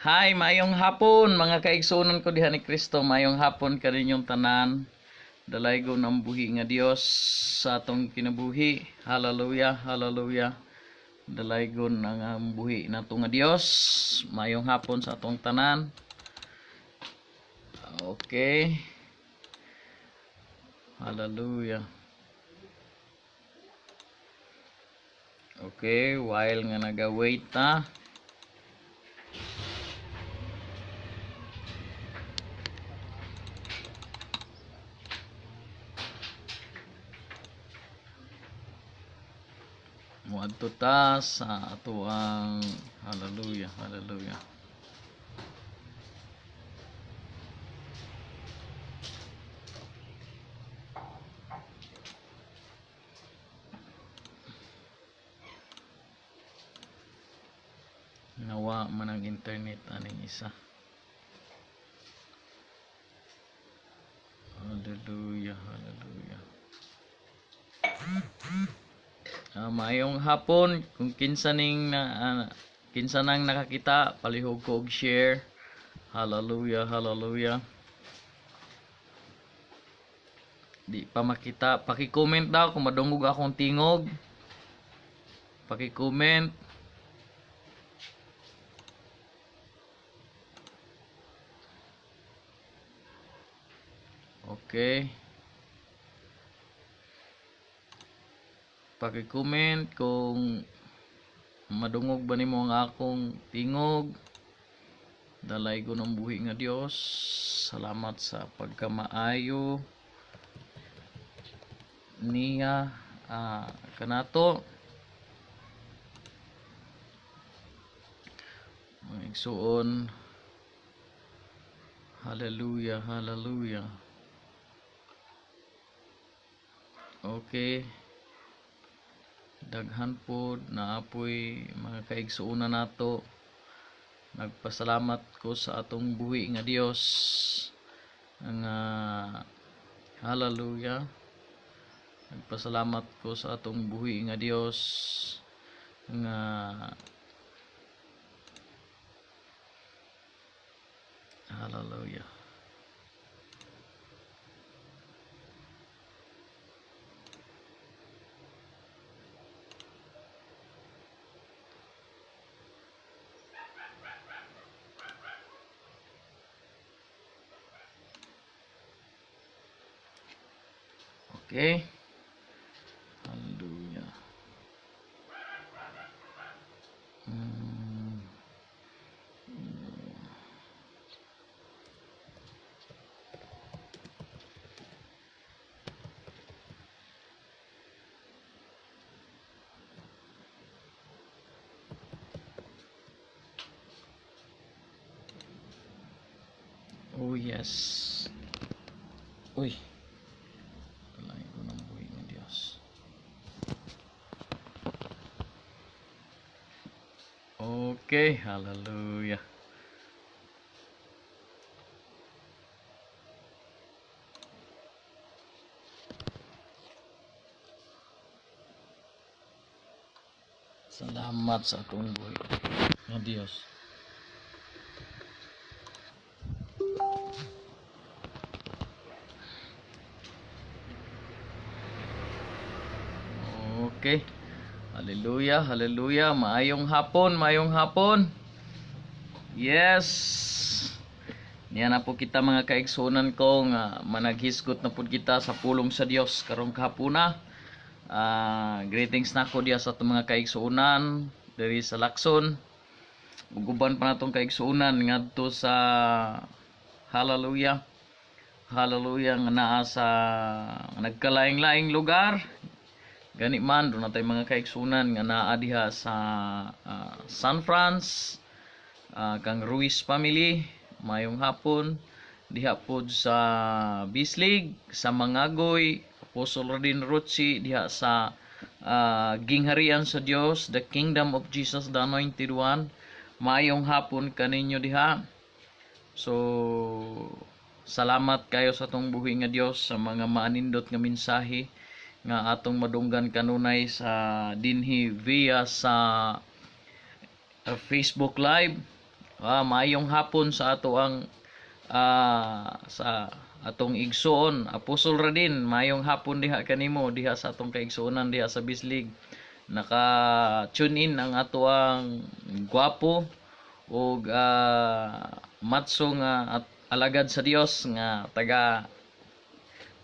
Hi, maayong hapon mga kaigsuonan ko diha ni Kristo. Maayong hapon kaninyong tanan. Dalaygon ang buhi nga Dios sa atong kinabuhi. Hallelujah, hallelujah. Dalaygon ang buhi nato nga Dios. Maayong hapon sa atong tanan. Okay. Hallelujah. Okay, while nga naga-wait ta. Muadto ta sa atoang, hallelujah, hallelujah. Nawa man ang internet aning isa. Hallelujah, hallelujah. Maayong hapon kung kinsa ning na, kinsa nang nakakita, palihog ko og share. Hallelujah, hallelujah. Di pa makita, paki-comment daw kung madungog akong tingog. Paki-comment. Okay. Paki-comment kung madungog ba nimo ang akong tingog. Dalaygon ang buhi nga Dios. Salamat sa pagkamaayo niya kanato. Mga igsuon. Hallelujah, hallelujah. Okay. Daghan pod naapoy mga kaigsuonan nato. Nagpasalamat ko sa atong buhi nga Dios. Nga hallelujah. Nagpasalamat ko sa atong buhi nga Dios nga hallelujah. Okay. Hallelujah. Oh yes. Uy. Okay, hallelujah. Salamat sa atong buhi nga Dios. Okay. Hallelujah, hallelujah. Maayong hapon, maayong hapon. Yes. Niya na po kita mga kaigsuonan ko nga managhisgot na pud kita sa pulong sa Dios karong kahapuna. Greetings nako diya sa atong mga kaigsuonan diri sa Lacson. Ug uban pa natong kaigsuonan ngadto sa hallelujah. Hallelujah nga naa sa nagkalaing-laing lugar. Gani man doon natay mga kaigsuonan nga naa diha sa San Franz, kang Ruiz family, mayong hapon diha pod sa Bislig, sa Mangagoy, Apostle Rodin Rutsi diha sa Gingharian sa Dios, the Kingdom of Jesus the Anointed One. Mayong hapon kaninyo diha. So salamat kayo sa atong buhi nga Dios sa mga maanindot nga mensahe nga atong madunggan kanunay sa dinhi via sa Facebook Live. Maayong hapon sa ato ang sa atong igsoon Apostol Radin, maayong hapon diha kanimo, diha sa atong kaigsuonan diha sa Bislig. Naka tune in ang ato ang gwapo ug matso nga at alagad sa Dios nga taga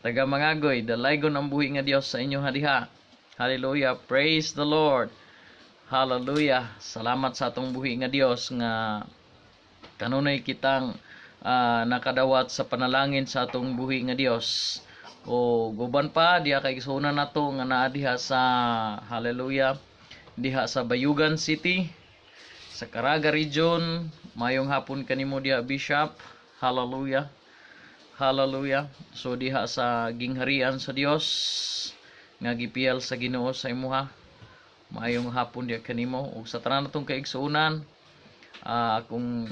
taga Mangagoy. Dalaygon ang buhi nga Dios sa inyo diha. Hallelujah, praise the Lord. Hallelujah. Salamat sa atong buhi nga Dios nga kanunay kitang nakadawat sa panalangin sa atong buhi nga Dios. O guban pa diha kay igsuonan nato nga naa diha sa, hallelujah, diha sa Bayugan City sa Caraga Region. Mayong hapon kanimo diha, Bishop. Hallelujah. Hallelujah. So diha sa gingharian sa Dios nga gipiyal sa Ginoo sa imuha. Maayong hapon diha kanimo ug sa tanan natong kaigsuonan, akong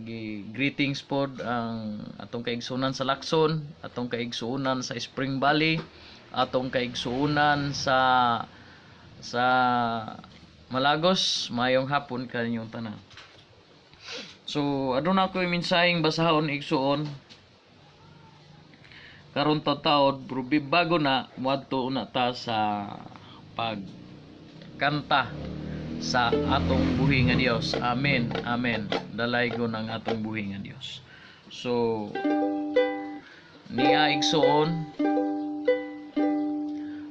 gi greetings pod ang atong kaigsuonan sa Lacson, atong kaigsuonan sa Spring Valley, atong kaigsuonan sa Malagos. Maayong hapon kaninyong tanan. So aduna ko'y mensaheng basahon, igsuon, karon taod, pero bago na, muadto na ta sa pagkanta sa atong buhi nga Dios. Amen. Amen. Dalaygon ang atong buhi nga Dios. So niya, igsuon,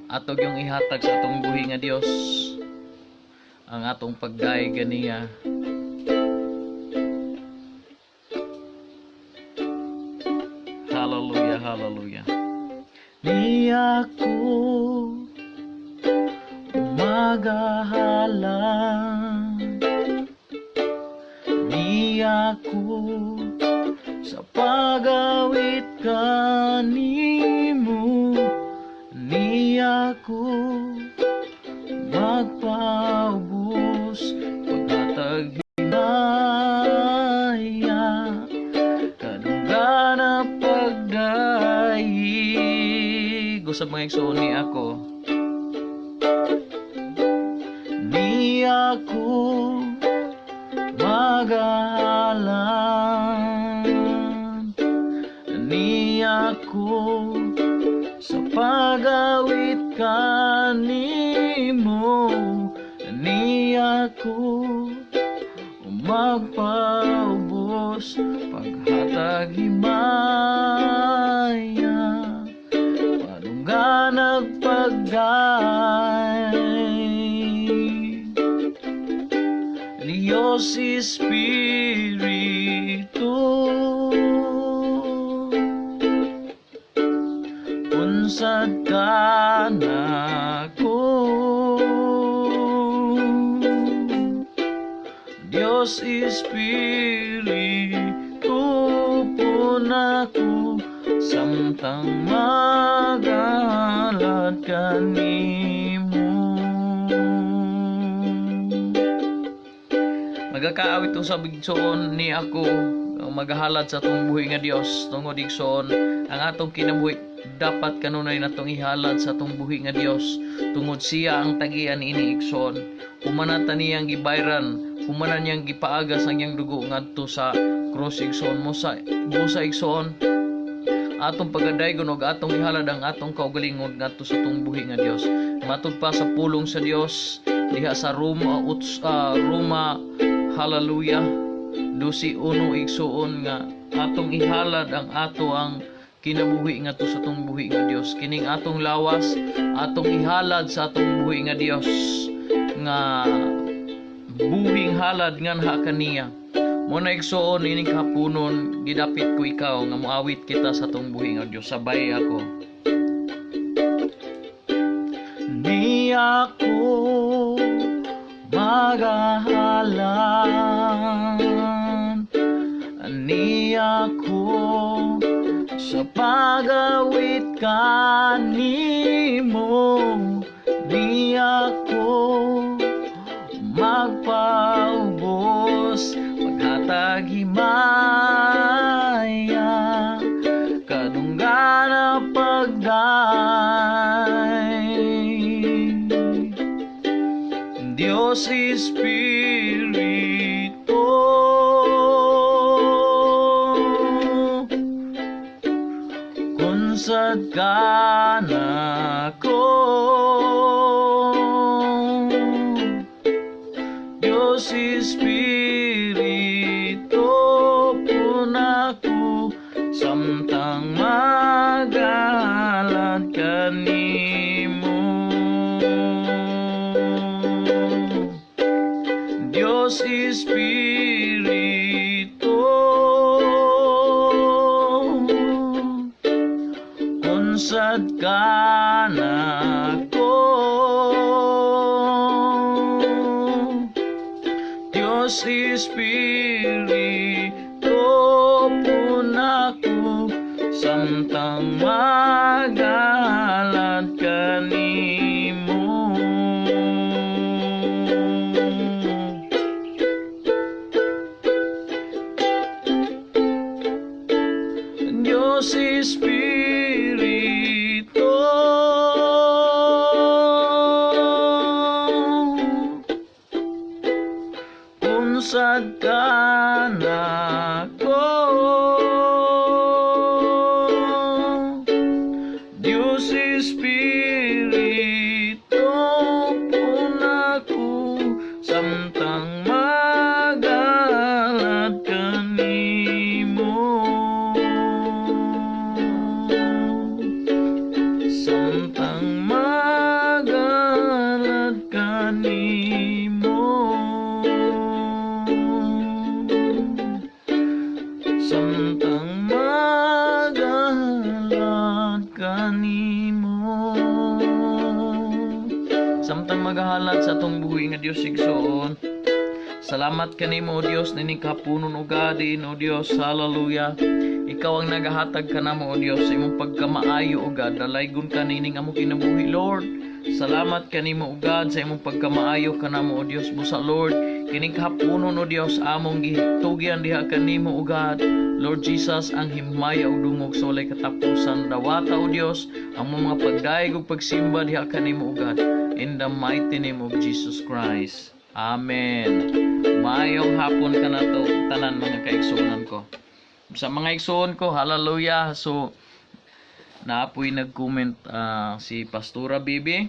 ato yung ihatag sa atong buhi nga Dios ang atong pagdayeg kaniya. Hallelujah, hallelujah. Ni ako magahalad, ni ako sa pagawit kanimo, ni ako magpaubos paghatag himaya kadunggana pagdayeg. Usab, mga igsoon, ni ako. Ni ako magahalad, ni ako sa pagawit kanimo, ni ako magpaubos paghatag himaya padungganag pagday. Diyos Espiritu, unsad ka nako, Diyos Espiritu, punako samtang magalad kanimo. Magakaawit usab, igsoon, ni ako ang magahalad sa atong buhi nga Dios tungod, igsoon, ang atong kinabuhi dapat kanunay natong ihalad sa atong buhi nga Dios tungod siya ang tagian ini, igsoon. Humana ta niyang gibayran, humana niyang gipaagas ang iyang dugo ngadto sa krus, igsoon. Mo sa busa, igsoon, atong pagadaygon og atong ihalad ang atong kaugalingon ngadto sa atong buhi nga Dios. Matud pa sa pulong sa Dios diha sa Roma uts, Roma, hallelujah, 12:1, igsuon, nga atong ihalad ang ato ang kinabuhi ngadto sa atong buhi nga Dios. Kining atong lawas atong ihalad sa atong buhi nga Dios nga buhing halad nganha kaniya. Mo na, igsuon, ining kahaponon gidapit ko ikaw nga moawit kita sa atong buhi nga Dios. Sabay ako. Ni ako magahalad, ni ako sa pagawit kanimo, ni ako magpaubos paghatag himaya kadunggana pagday. Diyos Espiritu. ka nako. Dios Espiritu, pun ako samtang magalad kanimo. Dios Espiritu, unsad ka nako. Dios Espiritu, pun ako samtang magalad kanimo. Dios Espiritu, unsad ka nako. Dios Espiritu, pun ako samtang magalad kanimo. Samtang magalad kanimo. Samtang magalad kanimo. Samtang magahalad sa atong buhi nga Dios igsoon. Salamat kanimo, O Dios, nining kahaponon o God, o Dios, hallelujah. Ikaw ang nagahatag kanamo, O Dios, sa imong pagkamaayo, O God. Dalaygon ka nining among kinabuhi, Lord. Salamat kanimo, O God, sa imong pagkamaayo kanamo, O Dios. Busa, Lord, kining kahaponon, O Dios, among gitugyan diha kanimo, O God. Lord Jesus, ang himaya ug dungog sa walay katapusan. Dawata, O Dios, ang mga pagdayeg ug pagsimba diha kanimo, O God. In the mighty name of Jesus Christ. Amen. Maayong hapon kanato tanan, mga kaigsuonan ko. Sa mga igsuon ko, hallelujah. So naapoy nag-comment si Pastora Bibi.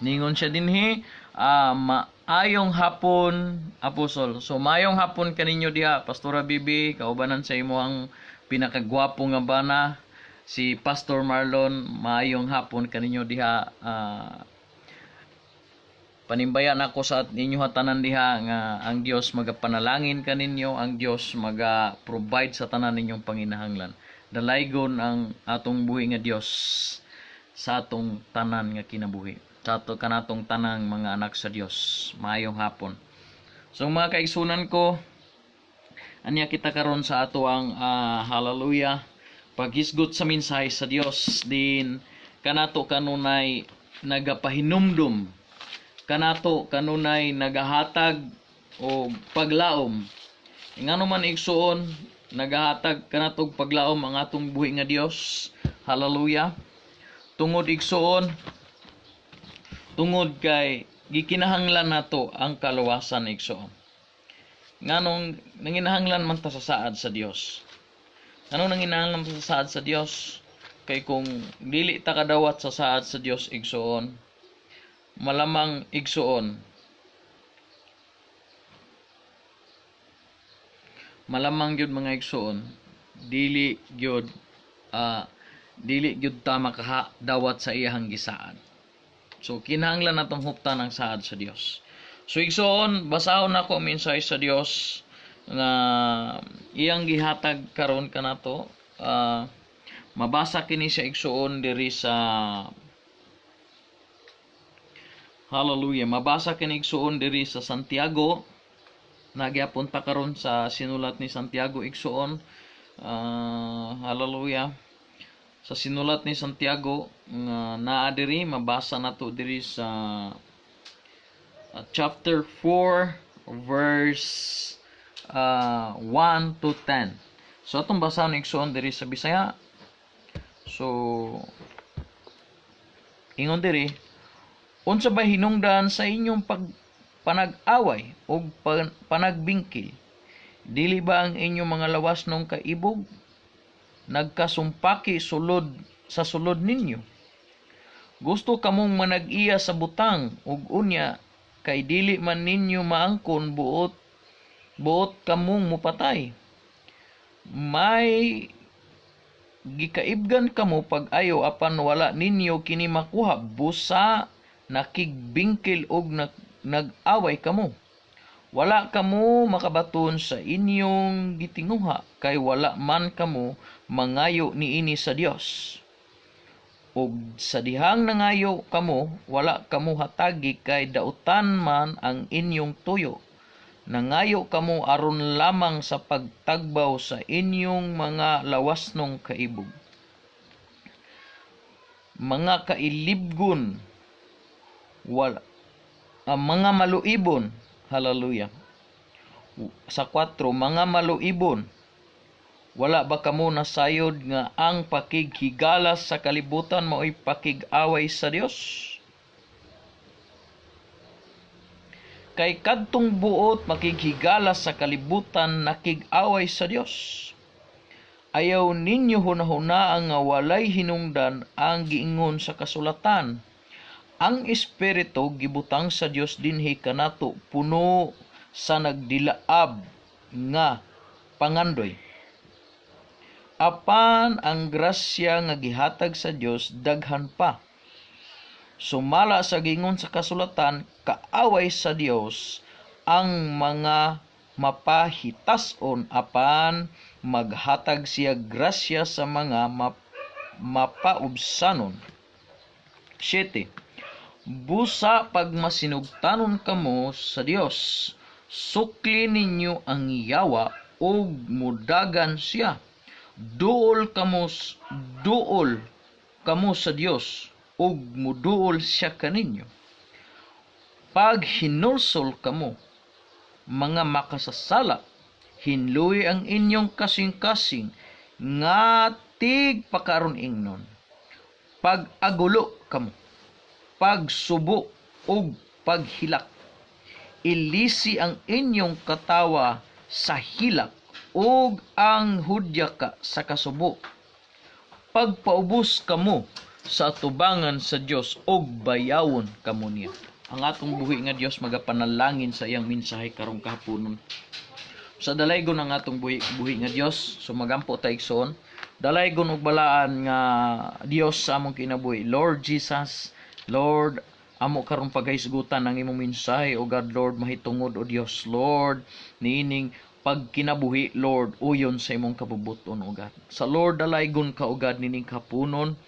Ningon siya dinhi, "Maayong hapon, Apostol." So maayong hapon kaninyo diha, Pastora Bibi, kaubanan sa imo ang pinakagwapo nga bana, si Pastor Marlon. Maayong hapon kaninyo diha. Panimbayan ako sa ninyo tanan diha nga ang Dios magapanalangin kaninyo, ang Dios maga-provide sa tanan ninyong panginahanglan. Dalaygon ang atong buhi nga Dios sa atong tanan nga kinabuhi. Sa ato kanatong tanang mga anak sa Dios. Maayong hapon. So mga kaigsunan ko, anya kita karon sa ato ang hallelujah, paghisgot sa mensahe sa Dios din kanato kanunay nagapahinumdum, kanato kanunay nagahatag og paglaom. Ngano man, igsuon, nagahatag kanato og paglaom ang atong buhi nga Dios? Hallelujah. Tungod, igsuon, tungod kay gikinahanglan nato ang kaluwasan, igsuon. Nganong nanginahanglan man ta sa saad sa Dios? Nganong nanginahanglan ta sa saad sa Dios? Kay kung dili ta kadawat sa saad sa Dios, igsuon, malamang, igsuon, malamang gyud, mga igsuon, dili gyud ta makadawat sa iyahang gisaad. So kinahanglan natong huptan ang saad sa Dios. So igsuon, basahon nako ang mensahe sa Dios nga iyang gihatag karon kanato. Mabasa kini siya, igsuon, diri sa, hallelujah. Mabasa kini, igsuon, diri sa Santiago. Nagyapon ta karon sa sinulat ni Santiago, igsuon. Hallelujah. Sa sinulat ni Santiago nga naa diri, mabasa nato diri sa chapter 4 verse 1 to 10. So atong basahon, igsuon, diri sa Bisaya. So ingon diri, "Unsa ba hinungdan sa inyong panag-away ug panagbingkil? Dili ba ang inyong mga lawas nung kaibog nagkasumpaki sulod sa sulod ninyo? Gusto kamong manag-iya sa butang ug unya kay dili man ninyo maangkon, buot buot kamong mupatay. May gikaibgan kamo pag-ayo apan wala ninyo kini makuha, busa nakigbingkil og nag-away kamo. Wala kamo makabaton sa inyong gitinguha kay wala man kamo mangayo niini sa Dios. Ug sa dihang nangayo kamo, wala kamo hatagi kay dautan man ang inyong tuyo. Nangayo kamo aron lamang sa pagtagbaw sa inyong mga lawasnong kaibog. Mga kailibgon, wala, ang mga maluibon, hallelujah. Sa 4, mga maluibon, wala ba kamo nasayod nga ang pakighigalas sa kalibutan mao'y pakig-away sa Dios? Kay kadtong buot makighigala sa kalibutan nakig-away sa Dios. Ayaw ninyo hunahunaa nga walay hinungdan ang giingon sa kasulatan. Ang espiritu gibutang sa Dios dinhi kanato puno sa nagdilaab nga pangandoy. Apan ang grasya nga gihatag sa Dios daghan pa. Sumala sa gingon sa kasulatan, kaaway sa Dios ang mga mapahitason apan maghatag siya grasya sa mga mapaubsanon. 7. Busa pagmasinugtanon kamo sa Dios, sukli ninyo ang yawa ug mudagan siya. Duol kamo sa Dios ug muduol siya kaninyo. Pag hinulsol kamo, mga makasasala, hinluy ang inyong kasing-kasing nga tigpakaron ingnon. Pag-agulo kamo, pagsubo ug paghilak. Ilisi ang inyong katawa sa hilak ug ang hudyaka sa kasubo. Pagpaubos kamo sa atubangan sa Dios ug bayawon kamo niya. Ang atong buhi nga Dios magapanalangin sa iyang mensahe karong kahaponon. Sa dalaygon ang atong buhi nga Dios, so magampo ta, igsoon. Dalaygon og balaan nga Dios sa among kinabuhi. Lord Jesus, Lord, amo karon paghisgutan ang imong mensahe o God, Lord, mahitungod o Dios, Lord, niining pagkinabuhi, Lord, uyon sa imong kabubuton o God. Sa Lord, dalaygon ka o God nining kapunon.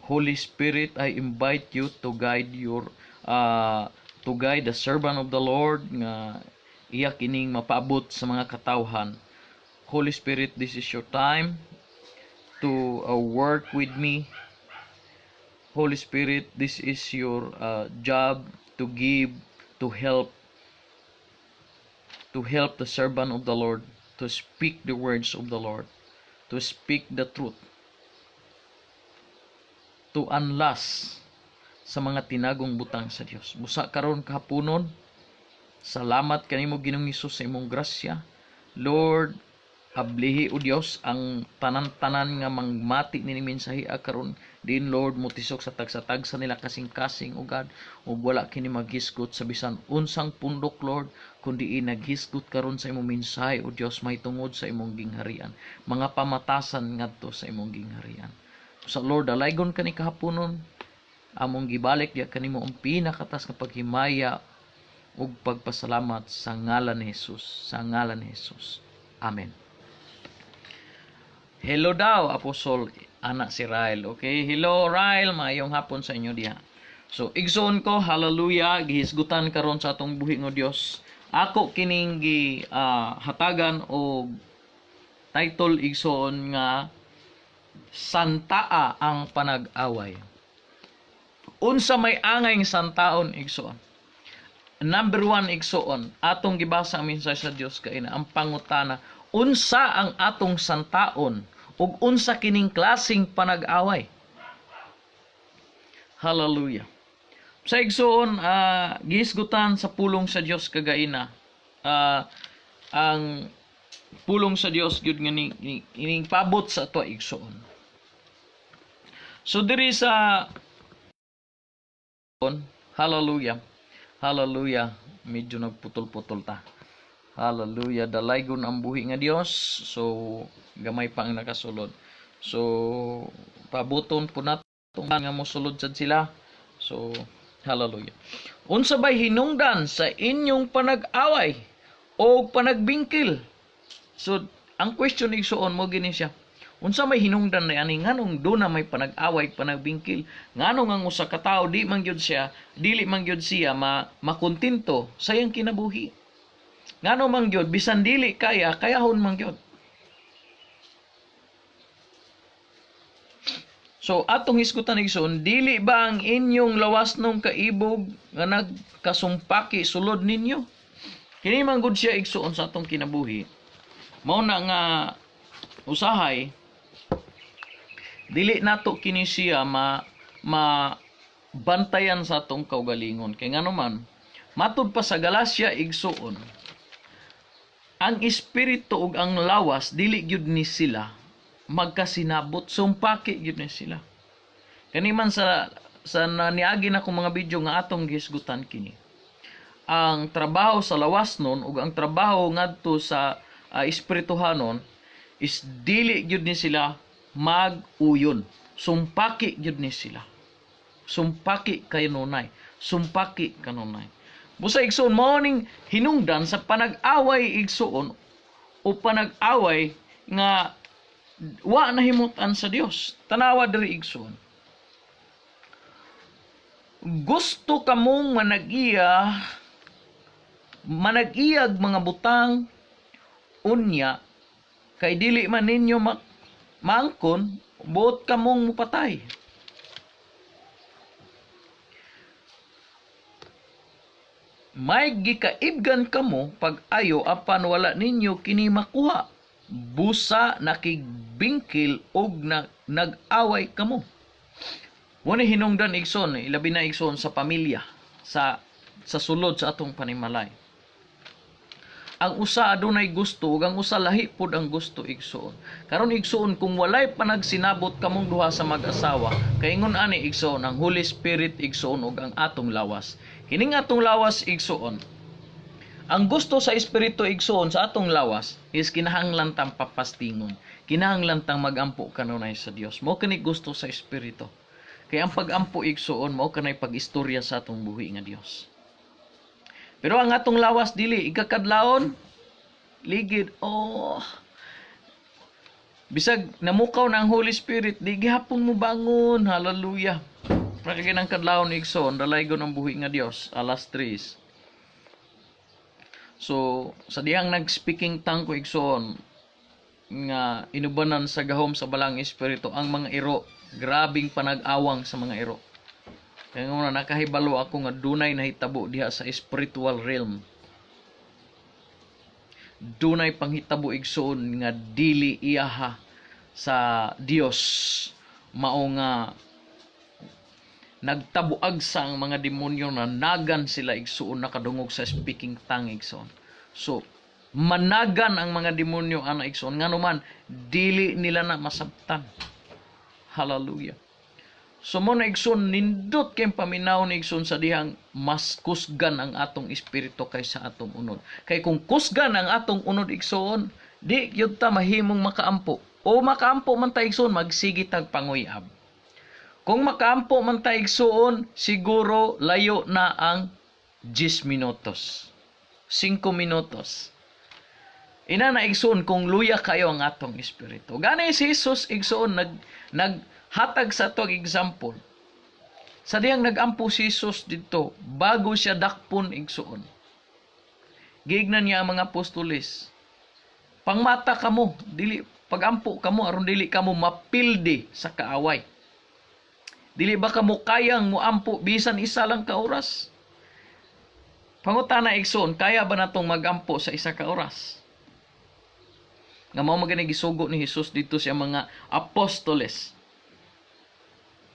Holy Spirit, I invite you to guide the servant of the Lord nga iya kining mapaabot sa mga katawhan. Holy Spirit, this is your time to work with me. Holy Spirit, this is your job to give, to help the servant of the Lord to speak the words of the Lord, to speak the truth, to unlas sa mga tinagong butang sa Dios. Busa karon kahaponon, salamat kanimo, Ginoong Hesus, sa imong grasya. Lord, ablihi o Dios ang tanan-tanan nga mangmati ni mensahe karon din, Lord, motisok sa tagsa-tagsa nila kasing-kasing o God, ug wala kini maghisgot sa bisan unsang pundok, Lord, kundi naghisgot karon sa imong mensahe o Dios mahitungod sa imong gingharian, mga pamatasan ngadto sa imong gingharian. Sa Lord, dalaygon kani kahaponon, among gibalik diya kanimo ang pinakatas nga paghimaya ug pagpasalamat sa ngalan ni Jesus, sa ngalan ni Jesus. Amen. Hello daw, Apostol, anak si Ryle. Okay, hello Ryle, maayong hapon sa inyo diha. So, igsoon ko, hallelujah, gihisgutan karon sa atong buhi nga Dios. Ako kining gi hatagan og title, igsoon, nga "Santaa ang Panag-away." Unsa may angay santaon, igsoon? Number 1, igsoon, atong gibasa ang mensahe sa Dios kaina, ang pangutana, unsa ang atong santaon ug unsa kining klaseng panag-away? Hallelujah. Sa igsoon, gihisgutan sa pulong sa Dios kagaina. Ang pulong sa Dios gyud nga ni, ining pabot sa ato, igsoon. So diri sa, hallelujah. Hallelujah. Medyo nagputol-putol ta. Hallelujah. Dalaygon ang buhi nga Dios. So gamay pa ang nakasulod. So pabuton po nato nga mosulod sad sila. So hallelujah. Unsa bay hinungdan sa inyong panag-away o panagbingkil? So ang question, igsuon, mo gini siya. Unsa may hinungdan na ani, nganong duna may panag-away, panagbingkil? Nganong ang usa ka tawo di man gyud siya, dili man gyud siya makontento sa iyang kinabuhi? Ngano man gyud bisan dili kaya, kayahon man gyud? So atong hisgutan, igsoon, dili ba ang inyong lawas nung kaibog nga nagkasumpaki sulod ninyo? Kini man gud siya, igsuon, sa atong kinabuhi. Mao na nga usahay dili nato kini siya ma ma bantayan sa atong kaugalingon, kay ngano man, matud pa sa Galacia, igsuon, ang espiritu ug ang lawas dili gyud ni sila magkasinabot, sumpaki gyud ni sila. Kani man sa niagi na akong mga video nga atong gihisgutan kini, ang trabaho sa lawas nun ug ang trabaho ngadto sa espirituhanon is dili gyud ni sila mag-uyon. Sumpaki gyud ni sila. Sumpaki kanunay. Sumpaki kanunay. Busa, igsuon, mao ning hinungdan sa panag-away, igsuon, o panag-away nga wa nahimutan sa Dios. Tanawa diri, igsuon. Gusto kamong managiya managiyag mga butang, unya kay dili man ninyo maangkon, buot kamong mupatay. May gikaibgan kamo pag-ayo apan wala ninyo kini makuha. Busa nakigbingkil og na, nag-away kamo. Muna hinungdan, igsoon, ilabi na, igsoon, sa pamilya, sa sulod sa atong panimalay. Ang usa adunay gusto ug ang usa lahi pod ang gusto, igsuon. Karon, igsuon, kung walay panagsinabot kamong duha sa mag-asawa, kay ingon ani, igsuon, ang Holy Spirit, igsuon, ug ang atong lawas. Kining atong lawas, igsuon, ang gusto sa espiritu, igsuon, sa atong lawas is kinahanglan tang papastingon. Kinahanglan tang magampo kanunay sa Dios. Mao kani gusto sa espiritu. Kay ang pagampo, igsuon, mao kanay pag-istorya sa atong buhi nga Dios. Pero ang atong lawas dili ikakadlawon ligid, oh, bisag namukaw na ang Holy Spirit, di gihapon mo bangon. Hallelujah. Para kay ang kadlawon, igsoon, dalaygon ang buhi nga Dios, alas 3. So sa dihang nag-speaking tongue ko, igsoon, nga inubanan sa gahom sa Balaang Espiritu, ang mga iro, grabing panag-awang sa mga iro. Kaya nga nakahibalo ako nga dunay nahitabo diha sa spiritual realm. Dunay panghitabo, igsoon, nga dili iyaha sa Dios, mao nga nagtabuag sa ang mga demonyo na nagan sila, igsuon, nakadungog sa speaking tongue, igsuon. So managan ang mga demonyo ana, igsuon, ngano man dili nila na masabtan. Hallelujah. So mo na, igsoon, nindot kay paminaw ni, igsoon, sa dihang mas kusgan ang atong espiritu kaysa atong unod. Kay kung kusgan ang atong unod, igsoon, di gyud ta mahimong makaampo. O makaampo man ta, igsoon, magsige tag panguyab. Kung makaampo man ta, igsoon, siguro layo na ang 10 minutos. 5 minutos. Ina na, igsoon, kung luya kayo ang atong espiritu. Gani si Jesus, igsoon, nag hatag sa ato example. Sa dihang nagampo si Jesus dito, bago siya dakpon, igsuon, giignan niya ang mga apostoles. "Pangmata kamo, dili pagampo kamo aron dili kamo mapildi sa kaaway. Dili ba kamo kayang muampo bisan isa lang ka oras?" Pangutana, igsoon, kaya ba natong magampo sa isa ka oras? Nga mao magani gisugo ni Jesus dito sa mga apostoles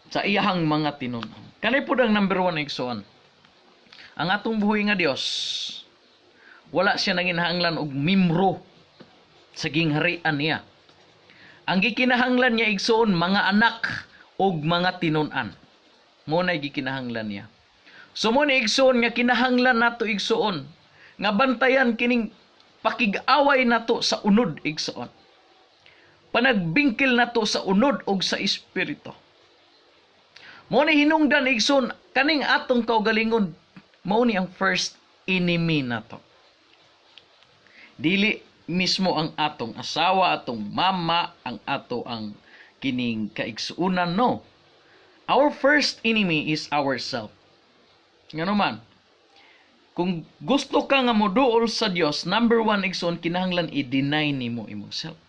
sa iyahang mga tinunan. Kanay pud ang number 1, igsoon. Ang atong buhi nga Dios, wala siya nanginahanglan og mimro sa gingharian niya. Ang gikinahanglan niya, igsoon, mga anak Og mga tinun-an. Mao na gikinahanglan niya. So mao ni, igsoon, nga kinahanglan nato, igsoon, nga bantayan kining pakig-away nato sa unod, igsoon. Panagbingkil nato sa unod og sa espiritu. Mao ni hinungdan, igsoon, kaning atong kaugalingon mao ni ang first enemy nato. Dili mismo ang atong asawa, atong mama, ang ato ang kining kaigsuonan, no. Our first enemy is ourself. Ngano man, kung gusto ka nga moduol sa Dios, number one, igsoon, kinahanglan i-deny nimo imong self.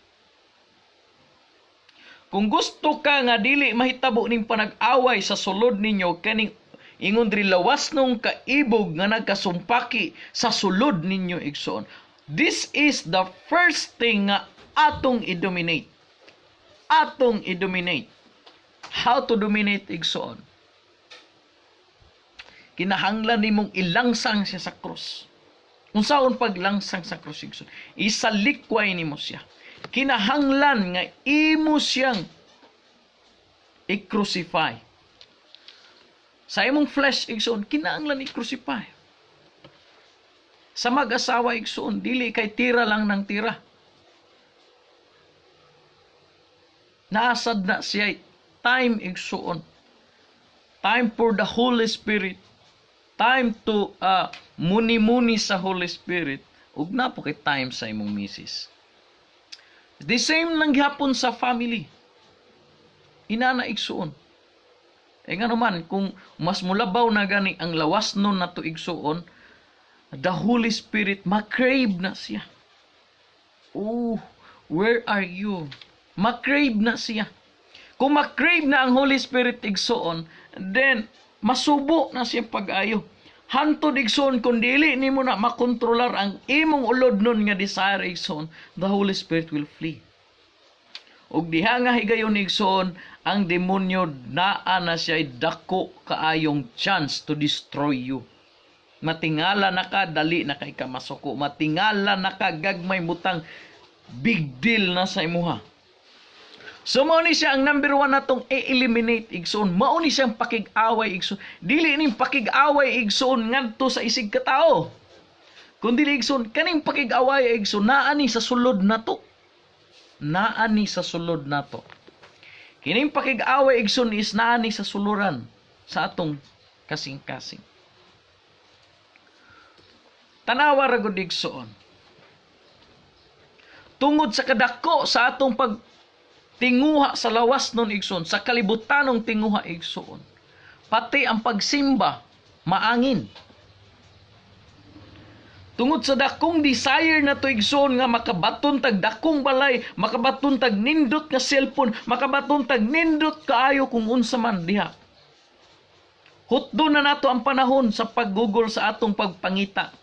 Kung gusto ka nga dili mahitabo ning panag-away sa sulod ninyo, kaning ingon diri lawas nung kaibog nga nagkasumpaki sa sulod ninyo, igsoon. This is the first thing nga atong i-dominate. Atong i-dominate. How to dominate, igsoon? Kinahanglan nimong ilangsang siya sa krus. Unsaon paglangsang sa krus, igsoon? Isalikway nimo siya. Kinahanglan nga imo siyang i-crucify. Sa imong flesh, igsoon, kinahanglan i-crucify. Sa mag-asawa, igsoon, dili kay tira lang ng tira. Naasad na siya time, igsoon. Time for the Holy Spirit. Time to muni-muni sa Holy Spirit. Ug na po kay time sa imong misis. The same lang gihapon sa family. Inana, igsuon. E nga naman, kung mas mulabaw na gani ang lawas nun nato, igsuon, the Holy Spirit, makrave na siya. "Oh, where are you?" Makrave na siya. Kung makrave na ang Holy Spirit, igsuon, then masubo na siya pag-ayo. Hantod, igsoon, kung dili nimo na makontrolar ang imong ulod nun nga desire, igsoon, the Holy Spirit will flee. Ug diha nga higayon, igsoon, ang demonyo naa na siya dako kaayong chance to destroy you. Matingala na ka, dali na kay ka masuko. Matingala na ka, gagmay butang, big deal na sa imuha. So mao ni siya ang number one natong i-eliminate, igsoon. Mao ni siyang pakig-away, igsoon. Dili ning pakig-away, igsoon, ngadto sa isig ka tao. Kun dili, igsoon, kaning pakig-away, igsoon, naa ni sa sulod nato. Naa ni sa sulod nato. Kining pakig-away, igsoon, is naa ni sa suluran sa atong kasing-kasing. Tanawa ra gud, igsoon. Tungod sa kadako sa atong pag tinguha sa lawas nun, igsoon, sa kalibutanong tinguha, igsoon. Pati ang pagsimba, maangin. Tungod sa dakong desire na to, igsoon, nga makabaton tag dakong balay, makabaton tag nindot nga cellphone, makabaton tag nindot kaayo kung unsa man diha. Hutdo na nato ang panahon sa paggugol sa atong pagpangita.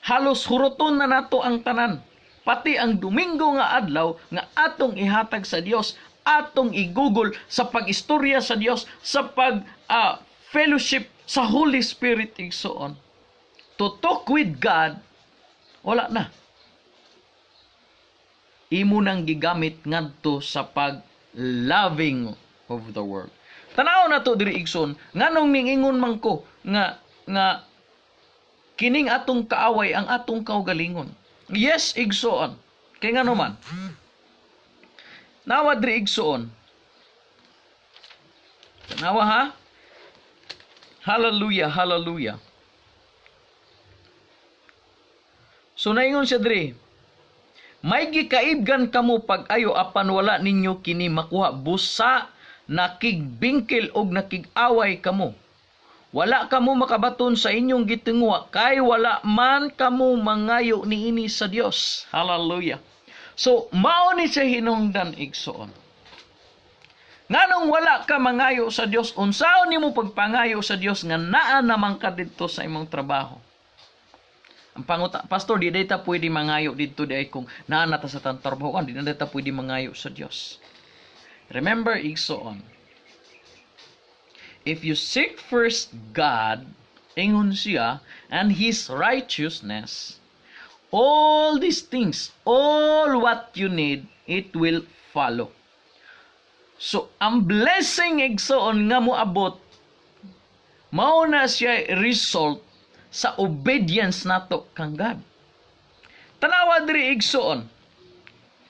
Halos huroton na nato ang tanan. Pati ang Domingo nga adlaw nga atong ihatag sa Dios, atong igugol sa pag-istorya sa Dios, sa pag fellowship sa Holy Spirit, igsoon. To talk with God, wala na. Imo nang gigamit ngadto sa pag loving of the world. Tanaw na to diri, igsoon, nganong ningingon man ko nga kining atong kaaway ang atong kaugalingon. Yes, igsoon. Kay ngano man? Nawa diri, igsoon. Tanawa ha? Hallelujah, hallelujah. So naingon siya diri, "May gikaibgan kamo pag-ayo apan wala ninyo kini makuha, busa nakigbingkil og nakig-away kamo. Wala kamo makabaton sa inyong gitinguha kay wala man kamo mangayo niini sa Dios." Hallelujah. So mao ni siya hinungdan, igsoon. Nganong wala ka mangayo sa Dios? Unsaon nimo pagpangayo sa Dios nga naa naman ka didto sa imong trabaho? Ang panguta, "Pastor, di ta pwede mangayo didto di kung naa na ta sa trabaho, di na ta pwede mangayo sa Dios." Remember, igsoon, if you seek first God, ingon siya, and His righteousness, all these things, all what you need, it will follow. So, ang blessing, igsoon, nga moabot, mao na siya result sa obedience nato kang God. Tanawa diri, igsoon.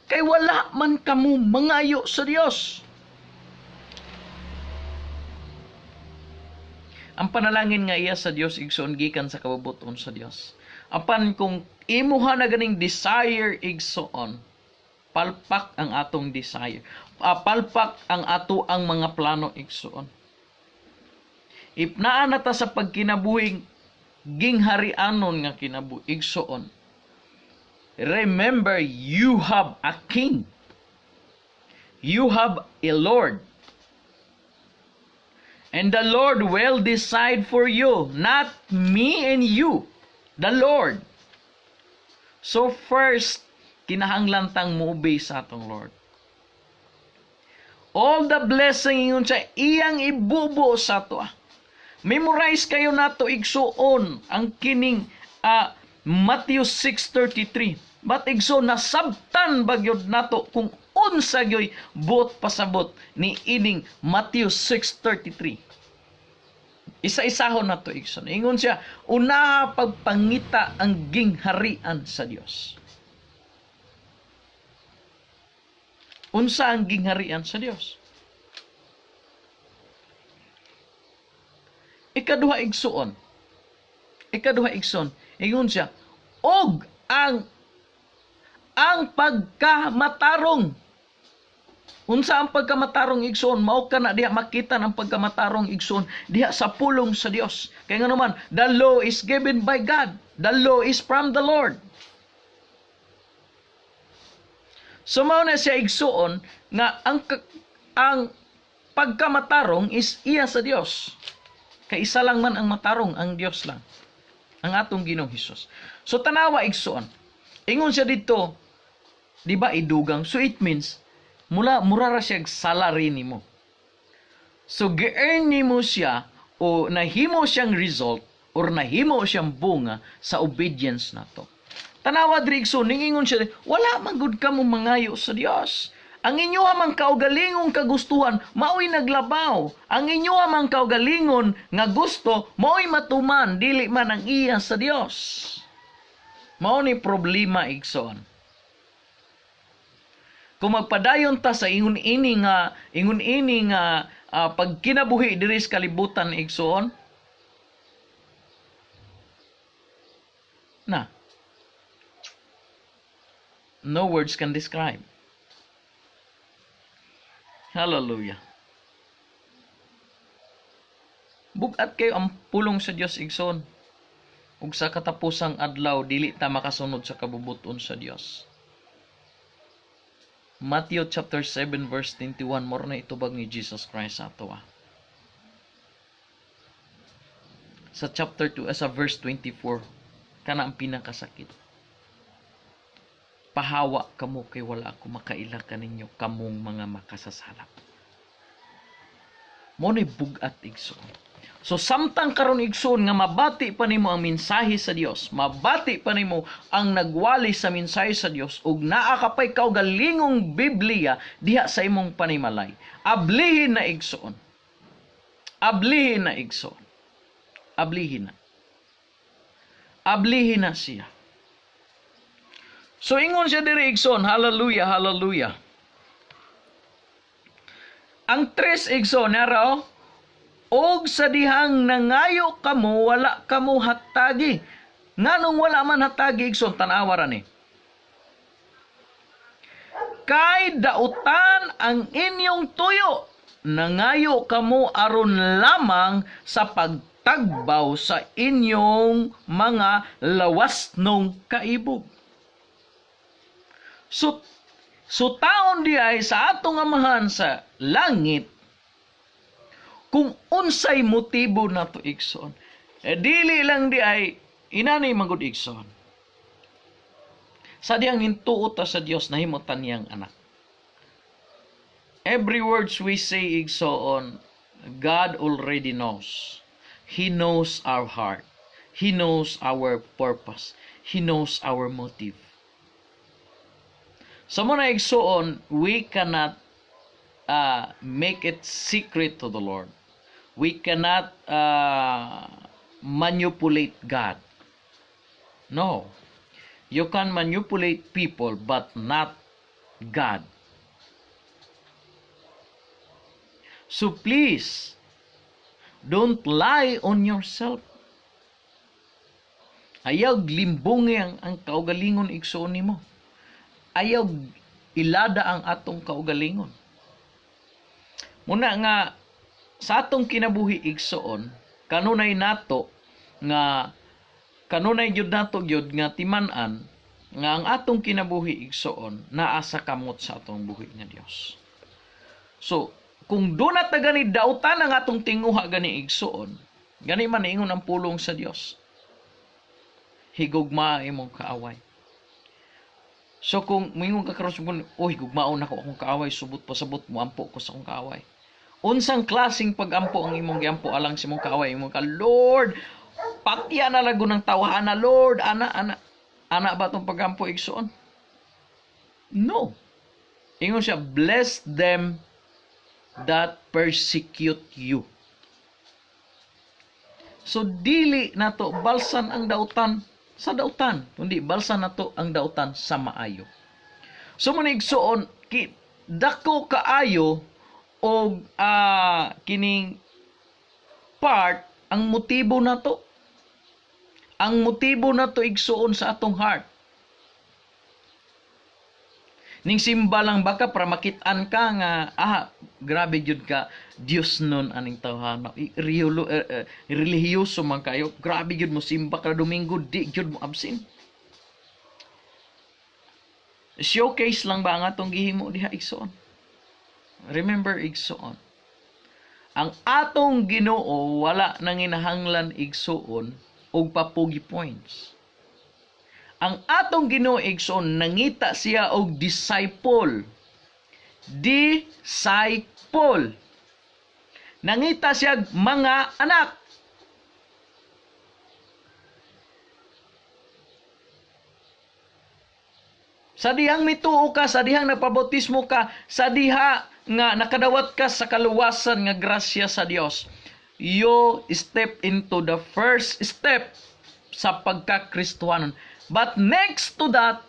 Kay wala man kamo mangayo sa Dios. Ang panalangin nga iya sa Dios, igsoon, gikan sa kabubuton sa Dios. Apan kung imuha na ganing desire, igsoon, palpak ang atong desire. Palpak ang ato ang mga plano, igsoon. If naa na ta sa pagkinabuhing gingharianon nga kinabuhi, igsoon, remember you have a king. You have a Lord. And the Lord will decide for you, not me and you, the Lord. So first, kinahanglan tang mo-obey sa atong Lord. All the blessing, ingon siya, iyang ibubo sa ato. Memorize kayo nato, igsuon, ang kining Matthew 6:33. But igsoon, nasabtan bagyod nato kung unsa gyoy buot pasabot ni ining Matthew 6:33? Isa-isahon nato, igsoon. Ingon siya, unaha pagpangita ang gingharian sa Dios. Unsa ang gingharian sa Dios? Ikaduha, igsuon. Ikaduha, igsoon. Ingon siya, og ang pagkamatarong. Unsa ang pagkamatarong, igsoon? Mao ka na diha makita ang pagkamatarong, igsoon, diha sa pulong sa Dios. Kay nga naman, the law is given by God. The law is from the Lord. So mao na siya, igsuon, nga ang pagkamatarong is iya sa Dios. Kay isa lang man ang matarong, ang Dios lang. Ang atong Ginoong Hesus. So tanawa, igsuon. Ingon siya dito, di ba idugang? So it means mula mura ra siya salary nimo. So gi-earn nimo siya o nahimo siyang result or nahimo siyang bunga sa obedience nato. Tanawa diri, igsoon, ningingon siya, wala man gud kamo mangayo sa Dios. Ang inyo mang kaugalingong kagustuhan maoy naglabaw. Ang inyo mang kaugalingon nga gusto maoy matuman, dili man ang iya sa Dios. Mao ni problema, igsoon. Kung magpadayon ta sa ingon ini nga pagkinabuhi diri sa kalibutan, igsoon, na no words can describe. Hallelujah. Bugat kayo ang pulong sa Dios, igsoon. Ug sa katapusang adlaw dili ta makasunod sa kabubuton sa Dios. Matthew chapter 7 verse 21 mao na itubag ni Jesus Christ sa ato. Sa chapter 2 sa verse 24 kana ang pinakasakit. Pahawa kamo kay wala ako makaila kaninyo kamong mga makasasala. Mo ni bugat, igsoon. So samtang karon, igsoon, nga mabati pa nimo ang mensahe sa Dios, mabati pa nimo ang nagwali sa mensahe sa Dios ug naa ka pay kaugalingong Biblia diha sa imong panimalay. Ablihin na, igsoon. Ablihin na, igsoon. Ablihin na. Ablihin na siya. So ingon siya diri, igsoon, hallelujah, hallelujah. Ang tres, igsoon, naraw, og sa dihang nangayo kamo, wala kamo hatagi. Nganong wala man hatagi, igsoon? Tanawa ra ni. Kay dautan ang inyong tuyo. Nangayo kamo aron lamang sa pagtagbaw sa inyong mga lawasnong kaibog. So taon di ay sa atong Amahan sa langit kung unsay motibo nato, igsoon. Eh, dili lang di ay inani magud, igsoon. Sa diyang nintuo ta sa Dios, nahimo ta niyang anak. Every words we say, igsoon, God already knows. He knows our heart. He knows our purpose. He knows our motive. Sa mo na, igsoon, we cannot make it secret to the Lord. We cannot manipulate God. No. You can manipulate people but not God. So please, don't lie on yourself. Ayaw limbungi ang kaugalingon igsuon nimo. Ayaw ilada ang atong kaugalingon. Muna nga sa atong kinabuhi igsuon, kanunay nato nga kanunay gyud nato gyud nga timan-an nga ang atong kinabuhi igsuon naa sa kamot sa atong buhi nga Dios. So, kung do na ta gani dautan ang atong tinguha gani igsuon, gani man ingon ang pulong sa Dios. Higugma imong kaaway. So kung moingon ka karon, oh, higugmaon nako akong kaaway, subot pasabot moampo ko sa akong kaaway. Unsang klaseng pagampo ang imong giampo alang sa imong kaaway? Imong ka, Lord, patya na lago ng tawahan na, Lord, ana, ana. Ana ba tong pagampo igsuon? No. Ingon siya, bless them that persecute you. So dili nato balsan ang dautan sa dautan, kundi balsan nato ang dautan sa maayo. So man igsuon, dako kaayo og kining part ang motibo nato. Ang motibo nato igsuon sa atong heart. Ning simba lang baka para makit-an ka nga grabe jud ka Dios nun aning tawhana. Relihiyoso man kayo. Grabe jud mo simba ka Domingo, di jud mo absent. Showcase lang ba ang atong gihimo diha igsuon? Remember igsuon, ang atong Ginoo wala nanginahanglan igsuon og papugi points. Ang atong Ginoo igsuon nangita siya og disciple. Disciple. Nangita siya mga anak. Sa dihang mituo ka, sa dihang nagpabautismo ka, sa diha nga nakadawat ka sa kaluwasan nga grasya sa Dios, you step into the first step sa pagka-Kristohanon. But next to that,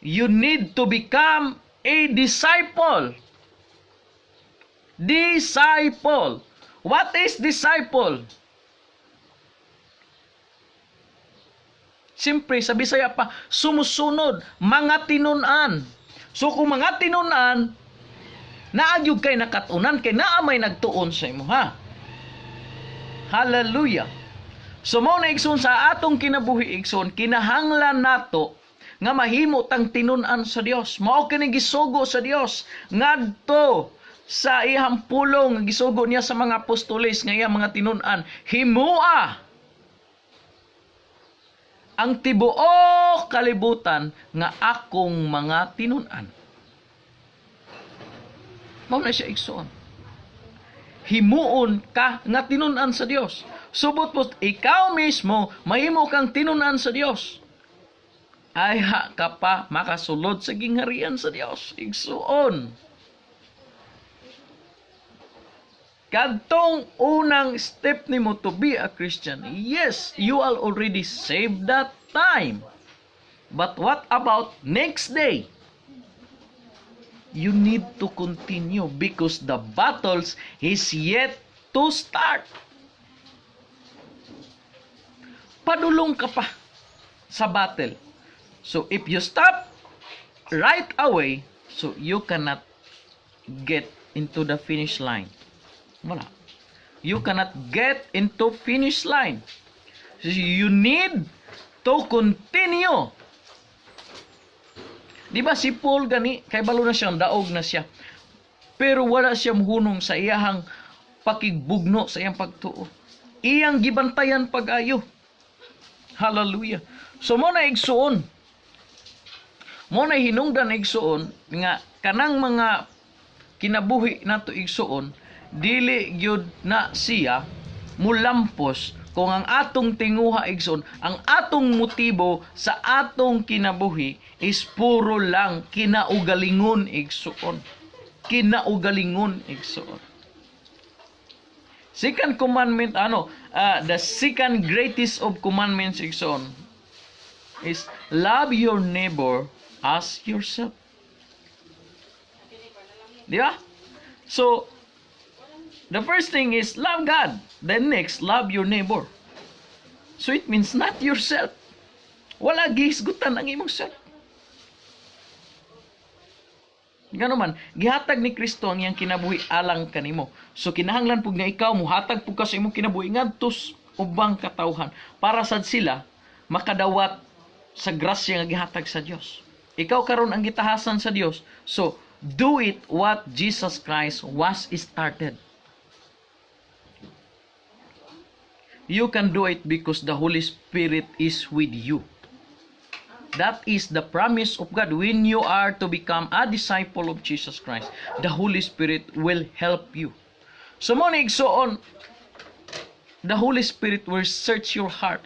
you need to become a disciple. Disciple. What is disciple? Siyempre, sa Bisaya pa, sumusunod, mga tinunan. So kung mga tinunan, naagyog kay nakatunan, kay naa may nagtuon sa imo, ha? Hallelujah. So mao na igsoon sa atong kinabuhi igsoon, kinahanglan nato nga mahimo tang tinun-an sa Dios. Mao kini gisugo sa Dios ngadto sa iyang pulong, gisugo niya sa mga apostoles nga iyang mga tinun-an, himua ang tibuok kalibutan nga akong mga tinun-an. Mao na siya igsoon. Himuon ka nga tinun-an sa Dios. Subot po, ikaw mismo, mahimo kang tinun-an sa Dios. Ay ha ka pa makasulod sa gingharian sa Dios. Igsuon. Kadtong unang step nimo to be a Christian, yes, you are already saved that time. But what about next day? You need to continue because the battles is yet to start. Padulong ka pa sa battle. So if you stop right away, so you cannot get into the finish line. Wala. You cannot get into finish line. So you need to continue. Di ba si Paul gani, kay balo na siyang daog na siya. Pero wala siya muhunong sa iyahang pakigbugno sa iyang pagtuo. Iyang gibantayan pag-ayo. Hallelujah. So mo na igsuon. Mo na hinungdan igsuon nga kanang mga kinabuhi nato igsuon, dili gyud na siya mulampos kung ang atong tinguha igsoon, ang atong motibo sa atong kinabuhi is puro lang kinaugalingon igsoon. kinaugalingon, igsoon. Second commandment, ano, the second greatest of commandments, igsoon, is love your neighbor as yourself. Di ba? So, the first thing is love God. Then next, love your neighbor. So it means not yourself. Wala gihisgutan ang imong self. Ngano man, gihatag ni Kristo ang iyang kinabuhi alang kanimo. So kinahanglan pud nga ikaw muhatag pud ka sa imong kinabuhi ngadto sa ubang katawhan para sad sila makadawat sa grasya nga gihatag sa Dios. Ikaw karon ang gitahasan sa Dios. So do it what Jesus Christ was started. You can do it because the Holy Spirit is with you. That is the promise of God. When you are to become a disciple of Jesus Christ, the Holy Spirit will help you. So mo ni, igsoon, the Holy Spirit will search your heart.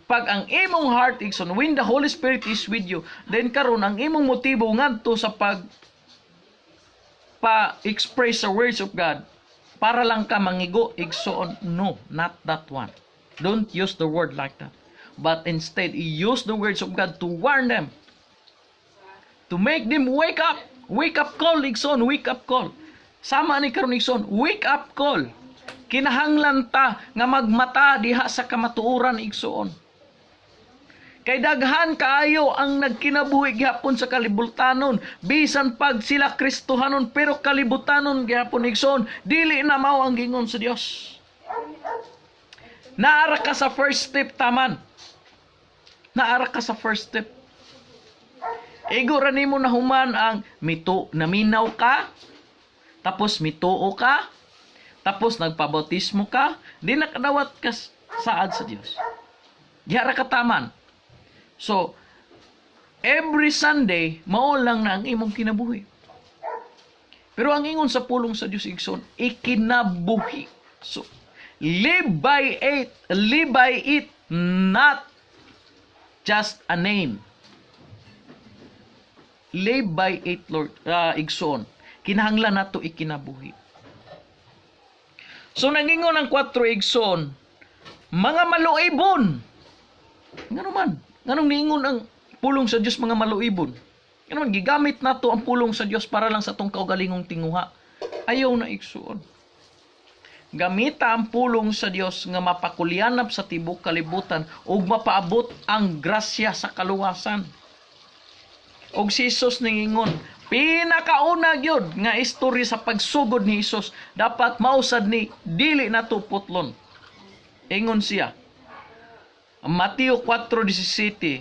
Pag ang imong heart, igsoon, when the Holy Spirit is with you, then karon ang imong motibo ngadto sa pag pa-express the words of God, para lang ka mangigo, igsoon, no, not that one. Don't use the word like that. But instead, use the words of God to warn them. To make them wake up. Wake up call, igsoon, wake up call. Sama ni karon, igsoon, wake up call. Kinahanglan ta nga magmata diha sa kamatuoran, igsoon. Kay daghan kaayo ang nagkinabuhi gihapon sa kalibutanon, bisan pag sila Kristohanon, pero kalibutanon gihapon, igsoon, dili na mao ang gingon sa Dios. Naara ka sa first step taman. Naara ka sa first step. Igo ra nimo nahuman ang mito, naminaw ka, tapos mituo ka, tapos nagpabautismo ka, di nakadawat ka saad sa Dios. Diha ra ka taman. So, every Sunday, mao lang na ang imong kinabuhi. Pero ang ingon sa pulong sa Dios, igsoon, ikinabuhi. So, live by it, not just a name. Live by it, Lord, igsoon. Kinahanglan nato ikinabuhi. So, nangingon ang 4, igsoon, mga maluibon. Ngano man? Nganong niingon ang pulong sa Dios mga maluibon? Ngano man gigamit nato ang pulong sa Dios para lang sa atong kaugalingong tinguha? Ayaw na, igsoon. Gamita ang pulong sa Dios nga mapakulyanap sa tibok kalibutan ug mapaabot ang grasya sa kaluwasan. Og si Jesus ningingon, pinakauna gyud nga istorya sa pagsugod ni Jesus dapat mausad ni dili nato putlon. Ingon siya, Mateo 4:17,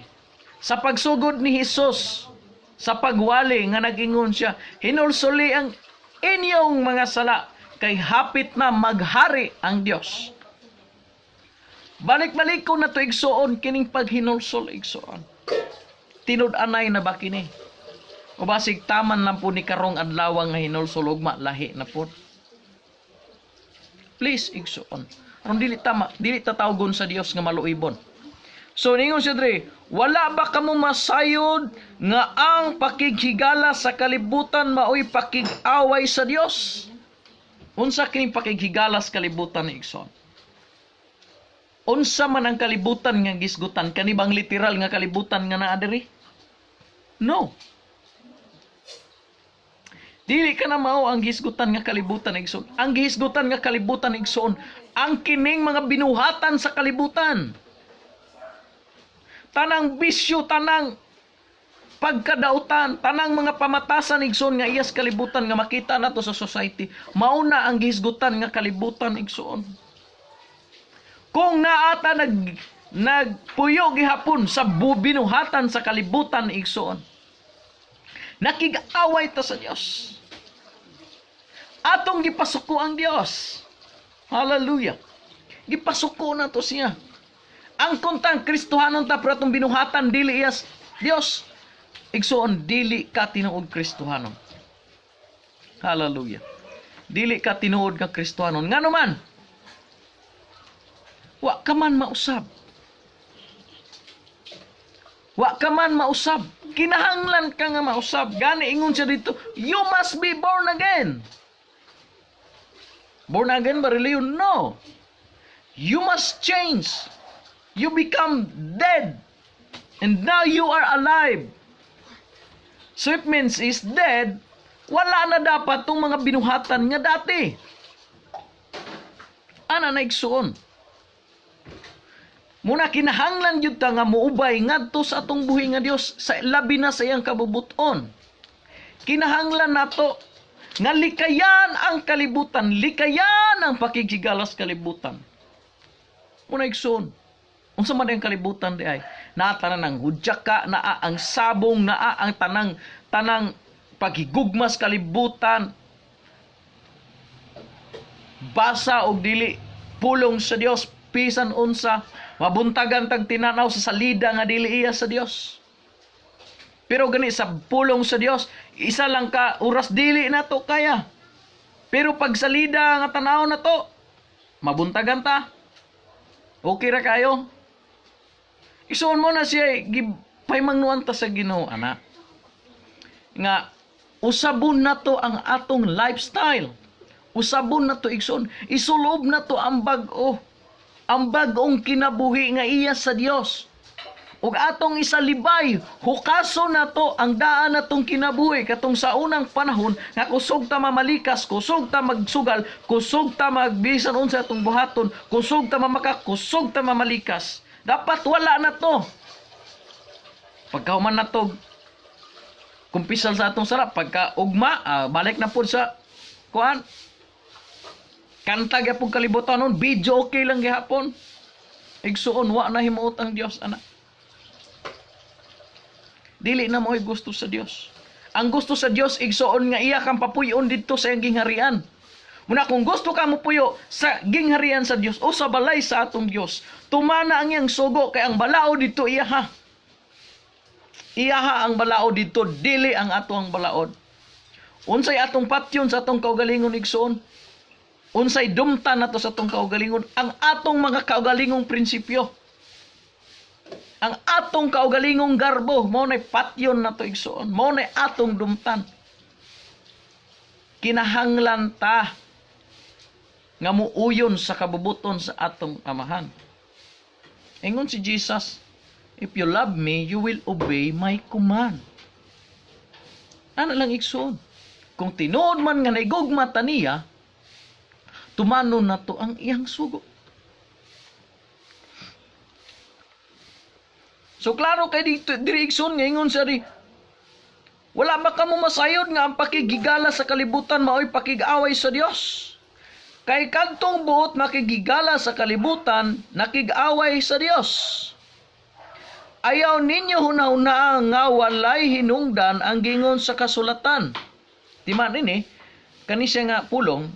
sa pagsugod ni Jesus sa pagwali nga nag-ingon siya, "Hinulsuli ang inyong mga sala kay hapit na maghari ang Dios." Balik-balik ko na to, igsoon, kining paghinulsol, igsoon. Tinud-anay na ba kini? O basig taman lang po ni karong adlaw nga hinulsol, ugma lahi na po. Please, igsoon. Aron dili tama, dili tatawgon sa Dios nga maluibon. So ningon siya dre, "Wala ba kamo masayod nga ang pakighigala sa kalibutan maoy pakig-away sa Dios?" Unsa kining pakighigala sa kalibutan ni, igsoon? Unsa man ang kalibutan nga gisgutan? Kani bang literal nga kalibutan nga naa diri? No. Dili ka na mao ang gisgutan nga kalibutan, igsoon. Ang gisgutan nga kalibutan, igsoon, ang kining mga binuhatan sa kalibutan. Tanang bisyo, tanang pagkadautan, tanang mga pamatasan, igsoon, nga iyas kalibutan nga makita nato sa society, mao na ang gihisgutan nga kalibutan, igsoon. Kung naata nagpuyo gihapon sa binuhatan sa kalibutan, igsoon, nakig-away ta sa Dios. Atong gipasuko ang Dios. Hallelujah. Gipasuko na to siya. Ang kontang Kristohanon ta pero atong binuhatan dili iyas Dios. Igsoon, dili ka tinuod Kristohanon. Hallelujah. Dili ka tinuod nga Kristohanon. Ngano man? Wa ka man mausab. Wa ka man mausab. Kinahanglan ka nga mausab. Gani ingon siya dito, you must be born again. Born again ba reliyon? No. You must change. You become dead. And now you are alive. So it means is dead, wala na dapat tong mga binuhatan nga dati. Ana na, igsuon. Muna kinahanglan gyud ta nga muubay ngadto sa atong buhi nga Dios, sa labi na sa iyang kabubuton. Kinahanglan nato nga likayan ang kalibutan, likayan ang pakighigalas kalibutan. Muna, igsuon. Unsa man ang kalibutan di ay? Naa tanan ang hudyaka, naa ang sabong, naa ang tanang tanang paghigugmas kalibutan. Basa og dili pulong sa Dios, bisan unsa, mabuntagan tag tinanaw sa salida nga dili iya sa Dios. Pero gani sa pulong sa Dios, isa lang ka oras dili na to kaya. Pero pag salida nga tanaw na to, mabuntagan ta. Okay ra kayo. Isuon mo na siya gipahimangnuan ta sa Ginoo ana. Nga usabon na to ang atong lifestyle. Usabon na to, igsoon. Isulob na to ang bag-o. Ang bag-ong kinabuhi nga iya sa Dios. Ug atong isalibay, hukaso na to ang daan natong kinabuhi katong sa unang panahon nga kusog ta mamalikas, kusog ta magsugal, kusog ta magbisan unsa atong buhaton, kusog ta mamaka, kusog ta mamalikas. Dapat wala na to. Pagkahuman na to, kumpisal sa atong sarap, pagka ugma, balik na po sa kuan. Kanta gyapon kalibutan nun, video okay lang gihapon. Igsuon, wa na himuot ang Dios ana. Dili na mo'y gusto sa Dios. Ang gusto sa Dios, igsuon, nga iya kang papuyon didto sa iyang gingharian. Muna kung gusto ka mo puyo sa gingharian sa Dios o sa balay sa atong Dios, tumana ang iyang sugo kay ang balaod didto iya ha. Iya ha ang balaod didto, dili ang ato ang balaod. Unsay atong patyon sa atong kaugalingon, igsuon? Unsay dumtan nato sa atong kaugalingon? Ang atong mga kaugalingong prinsipyo. Ang atong kaugalingong garbo, mao nay patyon nato, igsuon, mao nay atong dumtan. Kinahanglan ta nga muuyon sa kabubuton sa atong Amahan. Ingon si Jesus, "If you love me, you will obey my command." Ana lang, igsuon. Kung tinuod man nga naigugma ta niya, tumanon nato ang iyang sugo. So klaro kay dito diri, igsoon, nga ingon siya di, wala ba kamo masayod nga ang pakigigala sa kalibutan maoy pakig-away sa Dios? Kay kadtong buot makigigala sa kalibutan, nakig-away sa Dios. Ayaw ninyo hunahunaa nga walay hinungdan ang gingon sa kasulatan. Timan ini, kani siya nga pulong.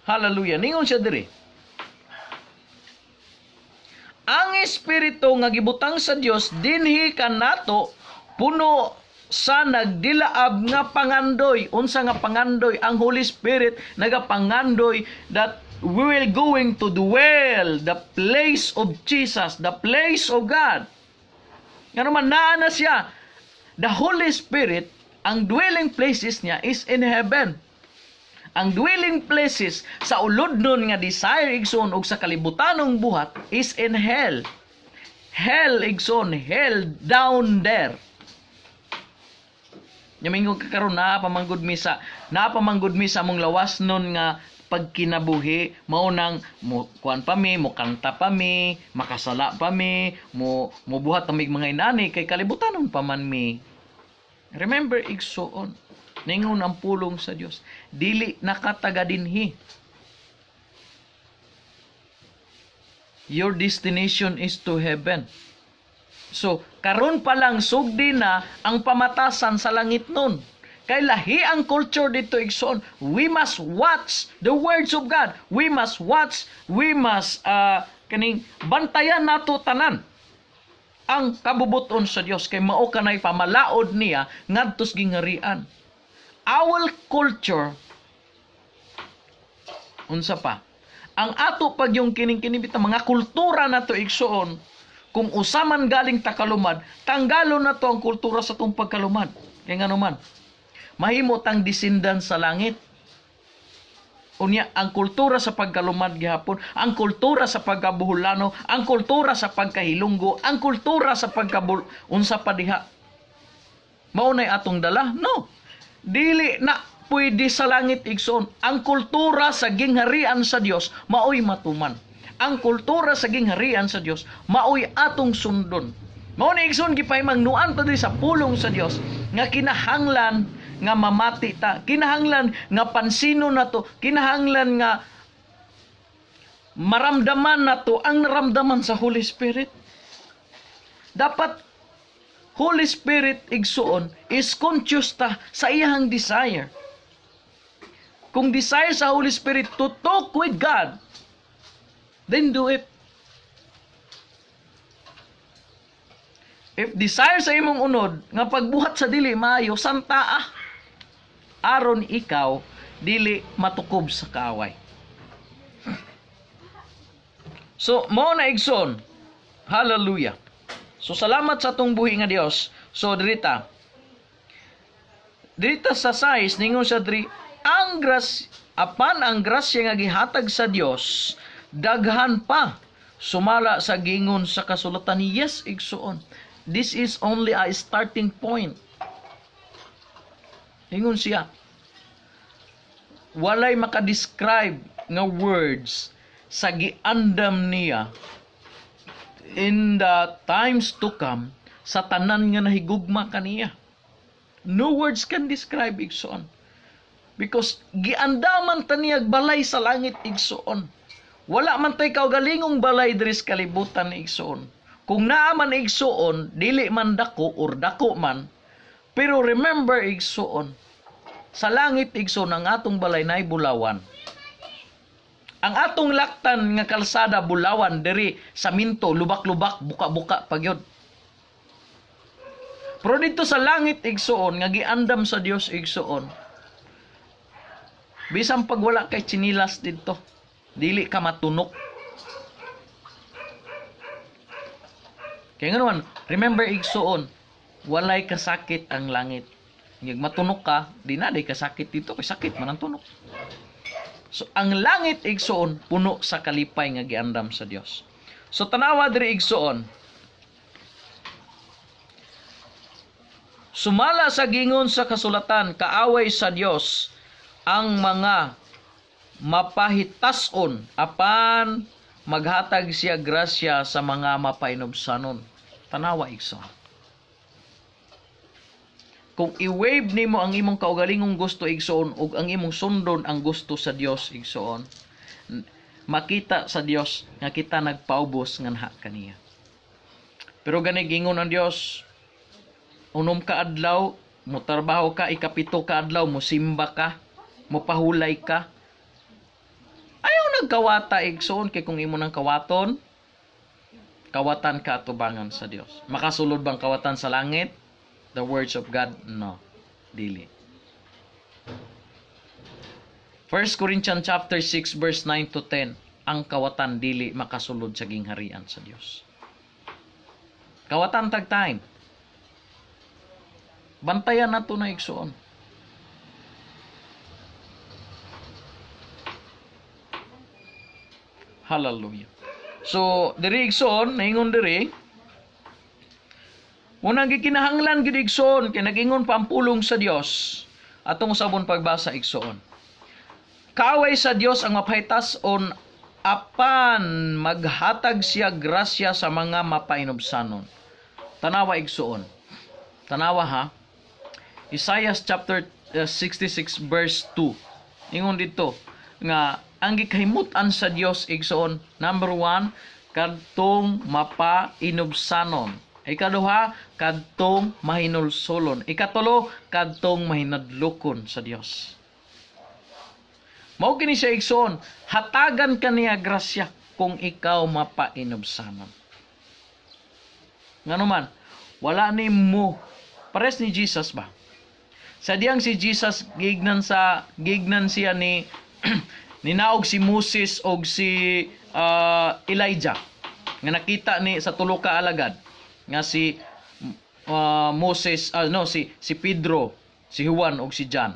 Hallelujah. Ningon siya diri. Ang espiritu nga gibutang sa Dios dinhi kanato puno sa nagdilaab nga pangandoy. Unsa nga pangandoy? Ang Holy Spirit nagapangandoy that we will going to dwell the place of Jesus, the place of God. Nga naman naa na siya. The Holy Spirit, ang dwelling places niya is in heaven. Ang dwelling places sa ulodnon nga desire, igsoon, ug sa kalibutanong buhat is in hell. Hell, igsoon, hell down there. Nyamingon ka karon, naa pa man gud mi sa among lawas nun nga pagkinabuhi, mao nang mo kuan pa mi, mo kanta pa mi, makasala pa mi, mo mobuhat pa mig mga inani kay kalibutanon pa man mi. Remember, igsuon, ningon ang pulong sa Dios, dili nakataga dinhi. Your destination is to heaven. So, karon pa lang sugdi na ang pamatasan sa langit nun. Kay lahi ang culture dito, igsoon. We must watch the words of God. We must watch, we must kaning bantayan nato tanan ang kabubuton sa Dios kay mao kanay pamalaod niya ngadto sa gingarian. Our culture, unsa pa? Ang ato pag yung kining kinibita mga kultura nato, igsoon, Kung usaman galing takalumad, tanggalon na to ang kultura sa atong pagkalumad. Kaya nga naman, mahimo tang descendant sa langit. Unya, ang kultura sa pagkalumad gihapon, ang kultura sa pagkabuholano, ang kultura sa pagkahilunggo, ang kultura sa pagkabul unsa pa diha. Mao nay atong dala? No. Dili na pwede sa langit, igsoon. Ang kultura sa gingharian sa Dios maoy matuman. Ang kultura sa gingharian sa Dios maoy atong sundon. Mao ni, igsoon, gipahimangnuan pa diri sa pulong sa Dios nga kinahanglan nga mamati ta, kinahanglan nga pansino nato, kinahanglan nga maramdaman nato ang naramdaman sa Holy Spirit. Dapat Holy Spirit, igsuon, is conscious ta sa iyang desire. Kung desire sa Holy Spirit to talk with God, then do it. If desire sa imong unod nga pagbuhat sa dili maayo, santaa. Aron ikaw dili matukob sa kaaway. So, mao na, igsoon. Hallelujah. So, salamat sa atong buhi nga Dios. So, dirita. Dirita sa size, ningon sa diri, ang gras, apan ang grasya nga gihatag sa Dios, daghan pa sumala sa gingon sa kasulatan. Yes, igsoon. This is only a starting point. Ingon siya, walay maka-describe nga words sa giandam niya in the times to come sa tanan nga nahigugma kaniya. No words can describe, igsoon. Because giandaman ta niya balay sa langit, igsoon. Wala man tay kaugalingong balay diri sa kalibutan, igsoon. Kung naa man, igsoon, dili man dako or dako man, pero remember, igsoon, sa langit, igsoon, ang atong balay nay bulawan. Ang atong laktan nga kalsada bulawan, diri sa minto lubak-lubak, buka-buka pagyod. Pero dito sa langit, igsoon, nga giandam sa Dios, igsoon, bisan pag wala kay tsinilas didto, dili ka matunok. Kaya nga naman, remember, igsoon, walay kasakit ang langit. Ngag matunok ka, di na di kasakit dito, kay sakit man ang tunok. So ang langit, igsoon, puno sa kalipay nga giandam sa Dios. So tanawa diri, igsoon. Sumala sa gingon sa kasulatan, kaaway sa Dios ang mga mapahitason, apan maghatag siya grasya sa mga mapainubsanon. Tanawa, igsoon. Kung i-wave nimo ang imong kaugalingong gusto, igsoon, ug ang imong sundon ang gusto sa Dios, igsoon, makita sa Dios nga kita nagpaubos nganha kaniya. Pero gani gingon ang Dios, 6 ka adlaw motrabaho ka, 7 ka adlaw mosimba ka, mopahulay ka. Ayaw nagkawata, igsoon, kay kung imo nang kawaton, kawatan ka atubangan sa Dios. Makasulod bang kawatan sa langit? The words of God, no. Dili. 1 Corinthians chapter 6 verse 9 to 10, ang kawatan dili makasulod sa gingharian sa Dios. Kawatan tag time. Bantayan nato na, igsoon. Hallelujah. So, diri, igsoon, naingon diri, unang gikinahanglan gid, igsoon, kay nagingon pa ang pulong sa Dios. Atong usabon pagbasa, igsoon. Kaaway sa Dios ang mapahitason, apan maghatag siya grasya sa mga mapainubsanon. Tanawa, igsoon. Tanawa ha. Isaiah chapter 66 verse 2. Ingon dito nga ang gikahimut-an sa Dios, igsoon, number 1, kadtong mapainubsanon. Ikaduha, kadtong mahinulsolon. Ikatulo, kadtong mahinadlokon sa Dios. Mao kini siya, igsoon, hatagan kaniya grasya kung ikaw mapainubsanon. Ngano man, wala ni mo pares ni Jesus ba? Sa diyang si Jesus gignan siya ni ninaog si Moses og si Elijah. Nga nakita ni sa tulo ka alagad nga si Moses, no, si si Pedro, si Juan ug si John.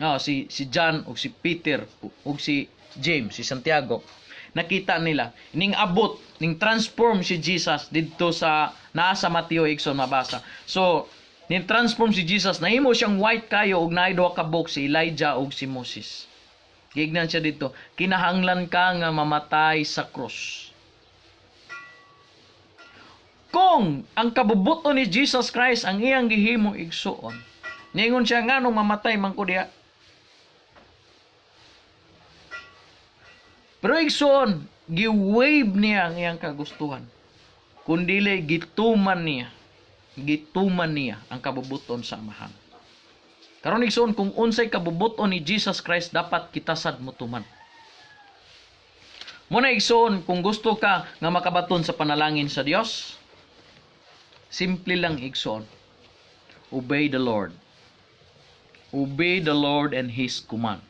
No, si si John ug si Peter ug si James, si Santiago. Nakita nila ning abot, ning transform si Jesus didto sa naa sa Mateo, igsoon, mabasa. So ning transform si Jesus, nahimo siyang white kayo ug naay duha ka buok, si Elijah ug si Moses. Gignan siya dito, "Kinahanglan ka nga mamatay sa krus." Kung ang kabubuton ni Jesus Christ ang iyang gihimo, igsuon, ningon siya nga nung mamatay man ko diha. Pero igsuon, gi-waive niya ang iyang kagustuhan. Kundili gituman niya. Gituman niya ang kabubuton sa Amahan. Karon igsuon, kung unsay kabubuton ni Jesus Christ, dapat kita sad motuman. Muna igsuon, kung gusto ka nga makabaton sa panalangin sa Dios, simple lang, igsuon. Obey the Lord. Obey the Lord and His command.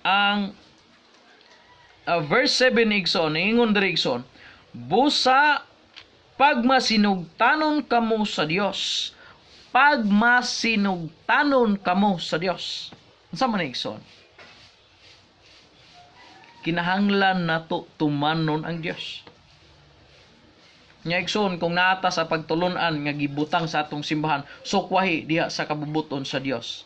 Ang verse 7, igsoon, ingon diri, igsoon, "Busa pagmasinugtanon kamo sa Dios." Pagmasinugtanon kamo sa Dios. Unsa man, igsoon? Kinahanglan nato tumanon ang Dios. Nya igsoon, kung naa ta sa pagtulunan nga gibutang sa atong simbahan, sukwahi diha sa kabubuton sa Dios.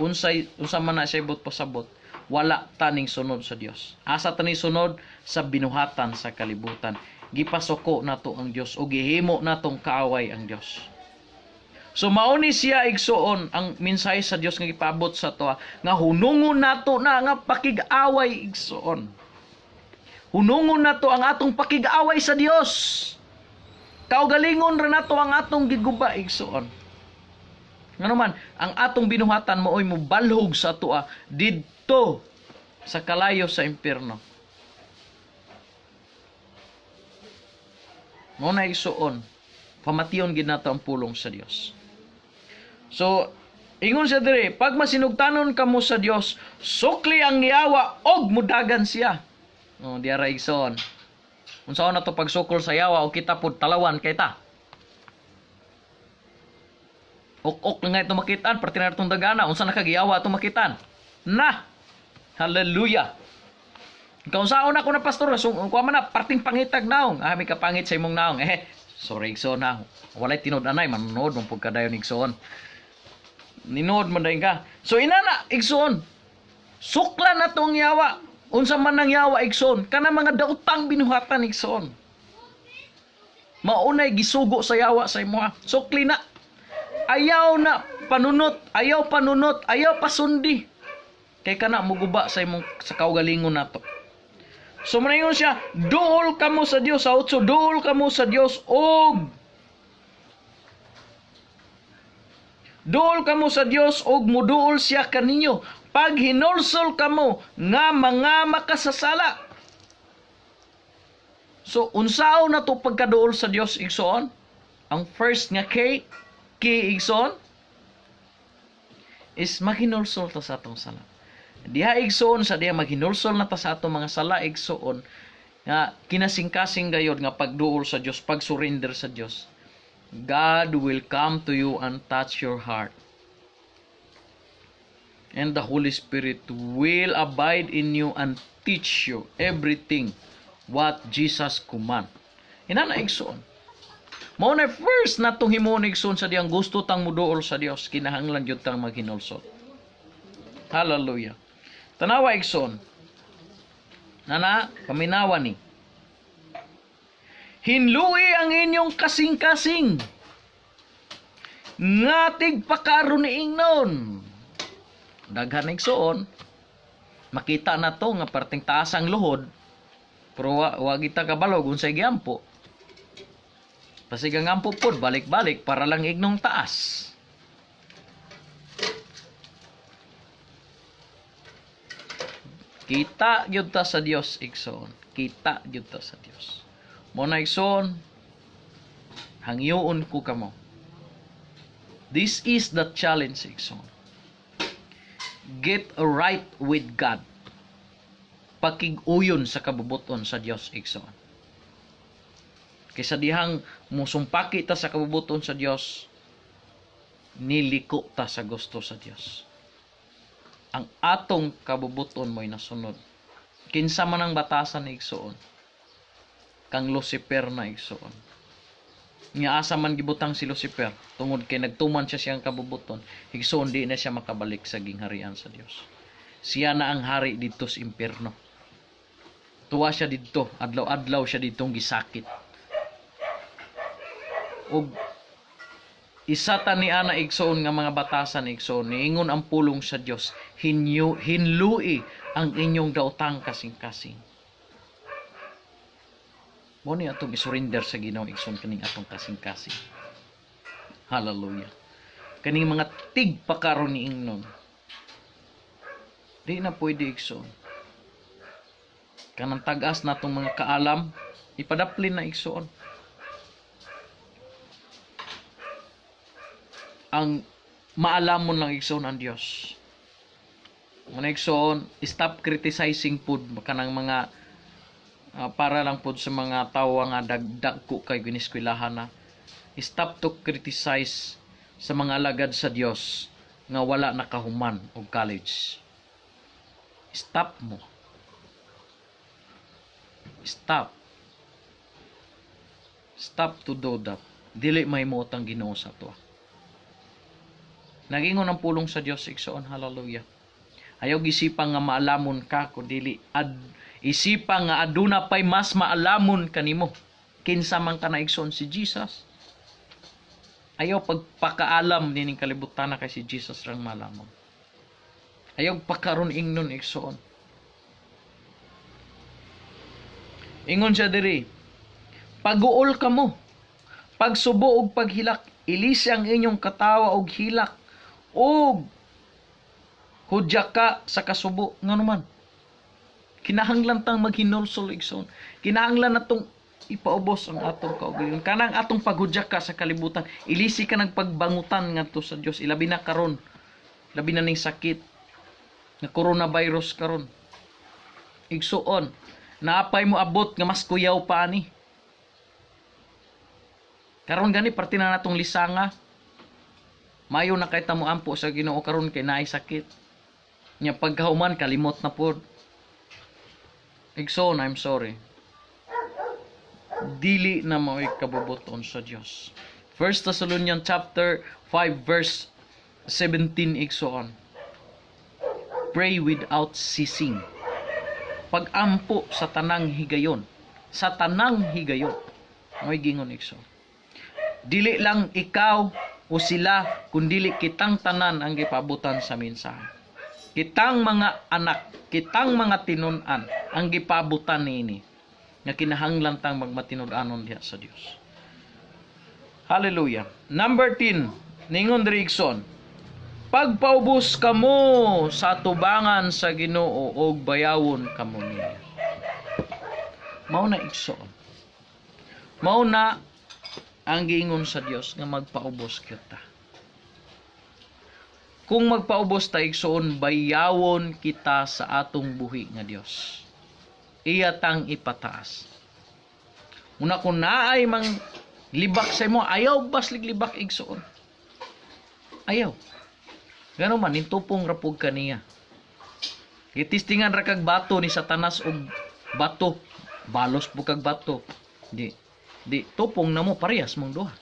Unsay unsa man na siya ibot pasabot, wala taning sunod sa Dios. Asa taning sunod? Sa binuhatan sa kalibutan. Gipasuko nato ang Dios o gihimo natong kaaway ang Dios. So mao ni siya, igsuon, ang mensahe sa Dios nga gipaabot sa atoa nga hunungon nato na nga pakig-away, igsuon. Hunungon nato ang atong pakig-away sa Dios. Kaugalingon ra nato ang atong giguba, igsuon. Ngano man, ang atong binuhatan maoy mobalhog sa atoa didto sa kalayo sa impierno. Mao na, igsuon, pamation gid nato ang pulong sa Dios. So, ingon siya dire, "Pag masinugtanon kamo sa Dios, sukli ang yawa og mudagan siya." Oh, diara, igsoon. Unsaon na to pagsukol sa yawa o kita pud talawan kay ta? Ok-ok lang nga ito makitaan, parte na itong dagana, unsa na kagiyawa ito makitaan? Na! Hallelujah! Ikaw unsaon ako na, pastor, so, kuha man na, parting pangitag naong. Ah, may kapangit sa imong naong. Eh, sorry, igsoon na. Walay tinud anay, manonood mong pagkadayon, igsoon. Ninood man dayon ka. So inana, igsoon. Sukla na tong yawa. Unsa man ang yawa, igsoon? Kana mga daotang binuhatan, igsoon. Maunay gisugo sa yawa sa imoha. Sukli na. Ayaw na panunot, ayaw panunot, ayaw pasundi. Kay kana muguba sa imong sa kaugalingon nato. So moingon siya, "Duol kamo sa Dios," sa 8, "Duol kamo sa Dios og Duol kamo sa Dios og muduol siya kaninyo. Pag hinulsol kamo nga mga makasasala." So unsaon na to pagkaduol sa Dios, igsoon? Ang first nga K, K, igsoon, is maghinulsol ta sa atong sala. Diha, igsoon, sa diha maghinulsol na ta sa atong mga sala, igsoon, nga kinasingkasing gayod nga pagduol sa Dios, pag-surrender sa Dios. God will come to you and touch your heart. And the Holy Spirit will abide in you and teach you everything what Jesus command. Inana, igsoon. Mao na first natong himuon, igsoon, sa diyang gusto tang muduol sa Dios, kinahanglan gyud tang maghinulsol. Hallelujah. Tanawa, igsoon. Nana, paminawa ni. "Hinlui ang inyong kasing-kasing nga tigpakaron ni ingnon." Daghan, igsoon. Makita na to nga perting taas ang luhod. Pero wa kita kabalo unsay giampo. Pasig ang ampo pod balik-balik para lang ignong taas. Kita gyud ta sa Dios, igsoon. Kita gyud ta sa Dios. Mo na, igsoon, hangyoon ko kamo. This is the challenge, igsoon. Get right with God. Pakig-uyon sa kabubuton sa Dios, igsoon. Kaysa dihang musumpaki ta sa kabubuton sa Dios, niliko ta sa gusto sa Dios. Ang atong kabubuton mo'y nasunod. Kinsa man ang batasan, igsoon? Kang Lucifer na, igsoon. Nga asa man gibutang si Lucifer tungod kay nagtuman siya siyang kabubuton, igsoon, di na siya makabalik sa gingharian sa Dios. Siya na ang hari didto sa impierno. Tuwa siya didto, adlaw-adlaw siya ditong gisakit. Og isa ta ni ana, igsoon, nga mga batasan, igsoon, niingon ang pulong sa Dios, hinyu hinlui ang inyong daotang kasing-kasing. Mo ni atong isurrender sa Ginoo, igsoon, kaning atong kasing-kasing. Hallelujah. Kaning mga tigpakaron ni ingnon. Di na pwede, igsoon. Kanang tag-as natong mga kaalam, ipadaplin na, igsoon. Ang maalamon lang, igsoon, ang Dios. Mga igsoon, stop criticizing pud kanang mga para lang pud sa mga tawo nga dagdagko kay gineskwelahan na. Stop to criticize sa mga alagad sa Dios nga wala nakahuman og college. Stop mo. Stop. Stop to do that. Dili may ang Ginoo sa ato. Nagingon ang pulong sa Dios, igsoon, hallelujah. Ayaw isipang nga maalamon ka kun dili ad isipang nga aduna pay mas maalamon kanimo. Kinsa man ka na, igsoon? Si Jesus. Ayaw pagpakaalam nining kalibutan na kay si Jesus rang maalamon. Ayaw pakaron ingnon, igsoon. Ingon siya diri, "Paguol kamo, pagsubo og paghilak, ilisi ang inyong katawa og hilak, og hudya ka sa kasubo." Ngano man? Kinahanglan tang maghinulsol, igsoon. Kinahanglan natong ipaubos ang atong kaugalingon. Kanang atong paghudya ka sa kalibutan, ilisi ka ng pagbangutan ngadto sa Dios, ilabi na karon. Labi na ning sakit nga coronavirus karon. Igsuon, naapay mo abot nga mas kuyaw pa ani. Karon gani parte na natong lisanga. Mayo na kay tamo ampo sa Ginoo karon kay naay sakit. Nya pagkahuman kalimot na pod. Igsoon, I'm sorry. Dili na mao'y kabubuton sa Dios. 1 Thessalonians chapter 5 verse 17, igsoon. Pray without ceasing. Pagampo sa tanang higayon. Sa tanang higayon. Mo'y gingon, igsoon. Dili lang ikaw o sila, kundili kitang tanan ang gipabutan sa mensahe. Kitang mga anak, kitang mga tinun-an ang gipabutan niini nga kinahanglan tang magmatinud-anon diha sa Dios. Hallelujah. Number 10, ningon diri, igsoon, "Pagpaubos kamo sa tubangan sa Ginoo og bayawon kamo niya." Mao na, igsoon. Mao na ang giingon sa Dios nga magpaubos kita. Kung magpaubos ta, igsoon, bayawon kita sa atong buhi nga Dios. Iya tang ipataas. Una, kung naay mang libak sa imo, ayaw baslig libak, igsoon. Ayaw. Gano man, nintupong ra pug kaniya. Gitistingan ra kag bato ni Satanas og bato. Balos po kag bato. Di, di tupong na mo, parehas mong duha.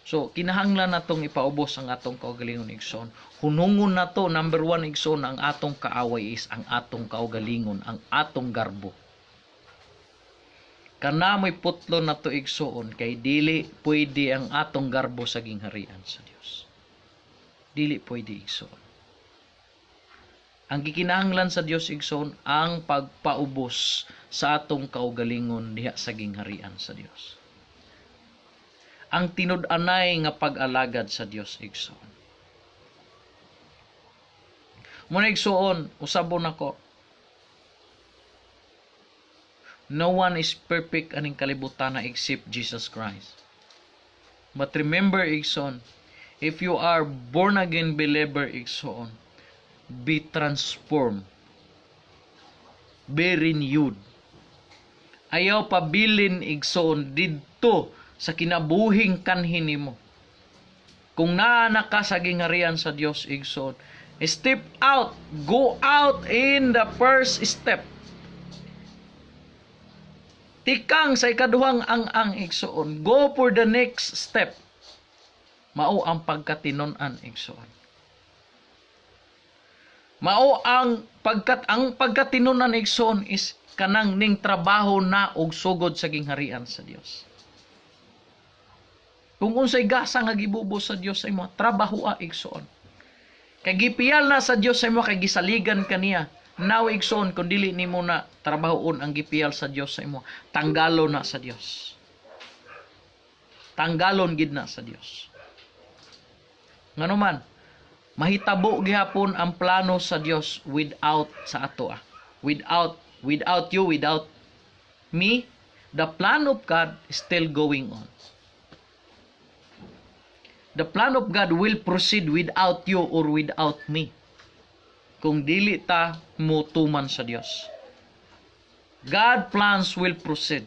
So, kinahanglan natong ipaubos ang atong kaugalingon, igsoon. Hunungon nato, number 1, igsoon, ang atong kaaway is ang atong kaugalingon, ang atong garbo. Kana mo'y putlo nato, igsoon, kay dili pwede ang atong garbo sa gingharian sa Dios. Dili pwede, igsoon. Ang gikinahanglan sa Dios, igsoon, ang pagpaubos sa atong kaugalingon diha sa gingharian sa Dios. Ang tinud-anay nga pag-alagad sa Dios, igsoon. Muna, igsoon, usabon ako. No one is perfect aning kalibutan na except Jesus Christ. But remember, igsoon, if you are born again believer, igsoon, be transformed. Be renewed. Ayaw pabilin, igsoon, didto sa kinabuhing kanhi nimo. Kung naa na ka sa gingharian sa Dios, igsoon, step out, go out in the first step. Tikang sa ikaduhang ang-ang, igsoon. Go for the next step. Mao ang pagkatinon-an, igsoon. Mao ang pagkatinon-an, igsoon, is kanang ning trabaho na og sugod sa gingharian sa Dios. Kung unsay gasa nga gibubos sa Dios sa imo, trabaho a, igsoon. Kay gipiyal na sa Dios sa imo, kay gisaligan kaniya. Now, igsoon, kung dili nimo na trabahoon ang gipiyal sa Dios sa imo, tanggalon na sa Dios. Tanggalon gid na sa Dios. Ngano man, mahitabo gihapon ang plano sa Dios without sa ato ah. Without you, without me, the plan of God is still going on. The plan of God will proceed without you or without me. Kung dili ta mutuman sa Dios. God plans will proceed.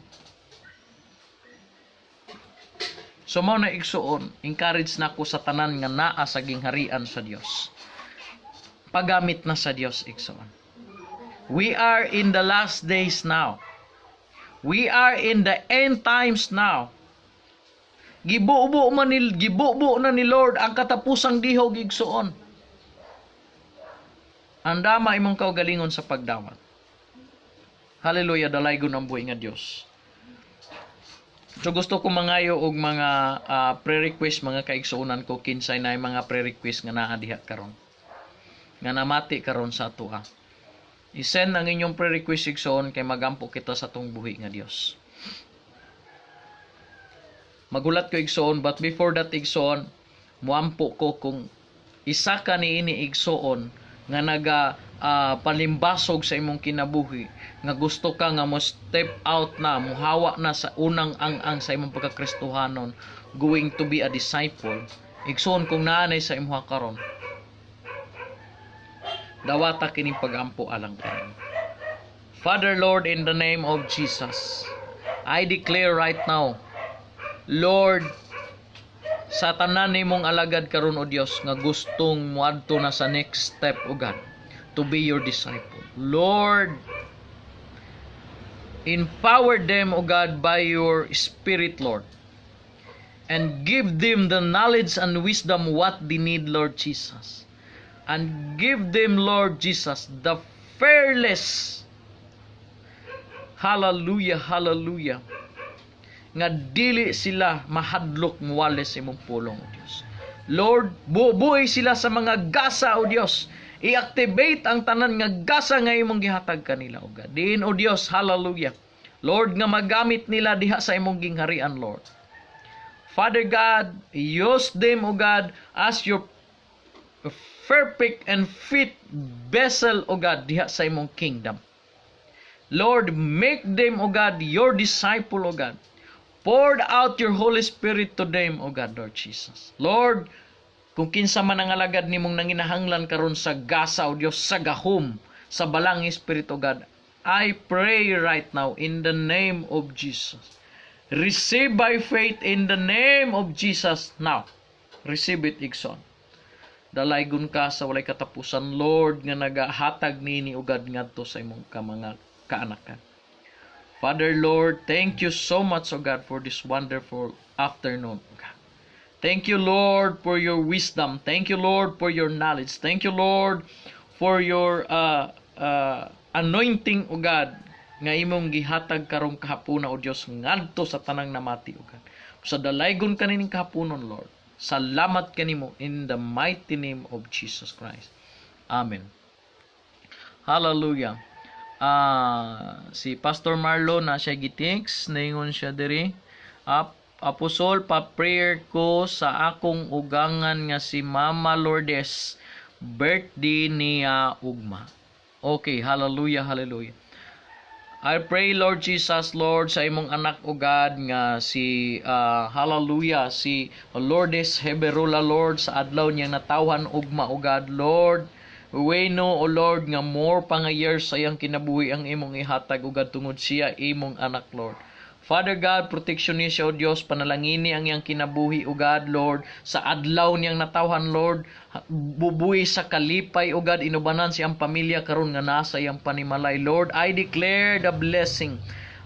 So mao na, igsuon, encourage na ko sa tanan nga naa sa gingharian sa Dios. Pagamit na sa Dios, igsuon. We are in the last days now. We are in the end times now. Gibubo na ni Lord ang katapusang dihog, igsuon. Andama imong kaugalingon sa pagdawat. Hallelujah, dalaygon ang buhi nga Dios. So gusto ko mangayo og mga prayer request, mga kaigsuonan ko, kinsay na mga prayer request nga naa diha karon, nga namati karon sa atoa. I-send ang inyong prayer request, igsoon, kay magampo kita sa atong buhi nga Dios. Magulat ko, igsoon, but before that, igsoon, muampo ko kung isa ka niini, igsoon, nga naga palimbasog sa imong kinabuhi, nga gusto ka nga mo step out na, muhawa na sa unang ang-ang sa imong pagkakristohanon, going to be a disciple. Igsoon, kung naanay sa imuha karon, dawata kining pagampo alang kanimo. Father Lord, in the name of Jesus, I declare right now, Lord, sa tanan nimong alagad karon, o Dios, nga gustong muadto na sa next step, O God, to be your disciple. Lord, empower them, O God, by your Spirit, Lord. And give them the knowledge and wisdom what they need, Lord Jesus. And give them, Lord Jesus, the fearless, hallelujah, hallelujah, nga dili sila mahadlok muwali sa imong pulong, O Dios. Lord, bubuhi sila sa mga gasa, O Dios. I-activate ang tanan nga gasa nga imong gihatag kanila, O God. Diin, O Dios, hallelujah. Lord, nga magamit nila diha sa imong gingharian, Lord. Father God, use them, O God, as your perfect and fit vessel, O God, diha sa imong kingdom. Lord, make them, O God, your disciple, O God. Poured out your Holy Spirit to them, O God, Lord Jesus. Lord, kung kinsa man ang alagad nimong nanginahanglan karon sa gasa, O Dios, sa gahom, sa Balaang Espiritu, O God, I pray right now in the name of Jesus. Receive by faith in the name of Jesus now. Receive it, igsoon. Dalaygon ka sa walay katapusan, Lord, nga nagahatag nini, O God, ngadto sa imong ka mga kaanakan. Father Lord, thank you so much, O God, for this wonderful afternoon, O God. Thank you, Lord, for your wisdom. Thank you, Lord, for your knowledge. Thank you, Lord, for your anointing, O God, nga imong gihatag karong kahapuna, O Dios, ngadto sa tanang namati, O God. Sa dalaygon kanining kahaponon, Lord. Salamat kanimo in the mighty name of Jesus Christ. Amen. Hallelujah. Si Pastor Marlon na siya gitix, naingon siya diri. Apostol, pa-prayer ko sa akong ugangan nga si Mama Lourdes, birthday niya ugma. Okay, hallelujah, hallelujah. I pray, Lord Jesus, Lord, sa imong anak, O God, nga si hallelujah, si Lourdes Heberola, Lord, sa adlaw niyang natawhan ugma, O God, Lord, We know, O Lord, nga more pa nga years sa iyang kinabuhi ang imong ihatag, O God, tungod siya imong anak, Lord. Father God, protection niya siya, O Dios, panalangini ang iyang kinabuhi, O God, Lord, sa adlaw niyang natawhan, Lord, bubuhi sa kalipay, O God, inubanan siyang pamilya karon nga nasa iyang panimalay. Lord, I declare the blessing.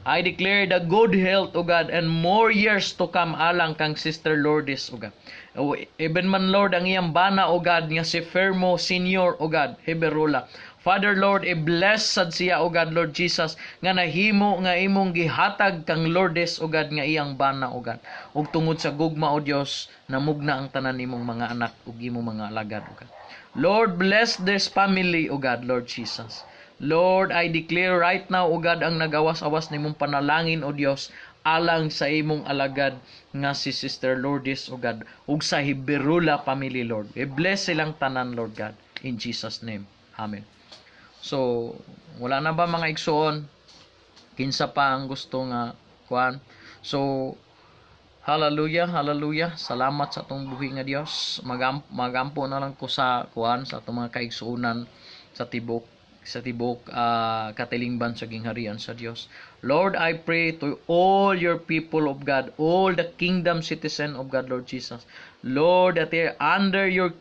I declare the good health, O God, and more years to come alang kang Sister Lourdes, O God. O, even man, Lord, ang iyang bana, O God, nga si Fermo Senior, O God, Heberola. Father, Lord, i-bless sad siya, O God, Lord Jesus, nga nahimo nga imong gihatag kang Lourdes, O God, nga iyang bana, O God. Ug tungod sa gugma, O Dios, namugna ang tanan nimong mga anak ug imong mga alagad, O God. Lord, bless this family, O God, Lord Jesus. Lord, I declare right now, O God, ang nagawas-awas nimong panalangin, O Dios, alang sa imong alagad nga si Sister Lourdes, O God, ug sa Hiberula family, Lord. I-bless silang tanan, Lord God, in Jesus' name. Amen. So, wala na ba, mga igsoon? Kinsa pa ang gusto nga kuan? So, hallelujah, hallelujah. Salamat sa atong buhi nga Dios. Magampo na lang ko sa kuan, sa atong mga kaigsuonan sa tibok katilingban sa gingharian sa Dios. Lord, I pray to all your people of God, all the kingdom citizen of God, Lord Jesus. Lord, that they are under your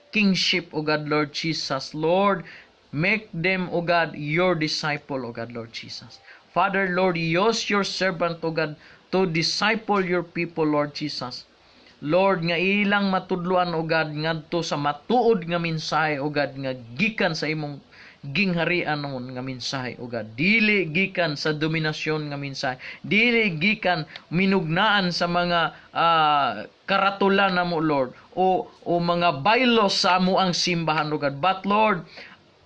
kingship, O God, Lord Jesus. Lord, make them, O God, your disciple, O God, Lord Jesus. Father, Lord, use your servant, O God, to disciple your people, Lord Jesus. Lord, nga ilang matudluan, O God, ngadto sa matuod nga mensahe, O God, nga gikan sa imong gingharian nun nga mensahe, O God. Dili gikan sa dominasyon nga mensahe. Dili gikan minugnaan sa mga karatulan namo, Lord, o mga bylaws sa amo ang simbahan, O God. But Lord,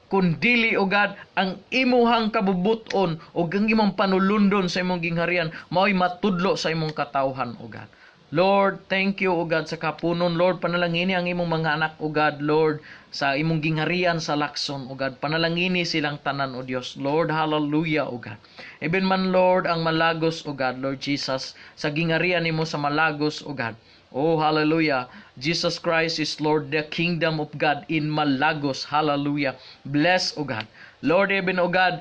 kun dili, O God, ang imuhang kabubuton o ang imong panulundon sa imong gingharian mao'y matudlo sa imong katawhan, O God. Lord, thank you, O God, sa kapunon. Lord, panalangini ang imong mga anak, O God, Lord, sa imong gingharian sa Lacson, O God. Panalangini silang tanan, O Dios. Lord, hallelujah, O God. Even man, Lord, ang Malagos, O God, Lord Jesus, sa gingharian nimo sa Malagos, O God. Oh, hallelujah. Jesus Christ is Lord, the kingdom of God in Malagos. Hallelujah. Bless, O God. Lord, even, O God,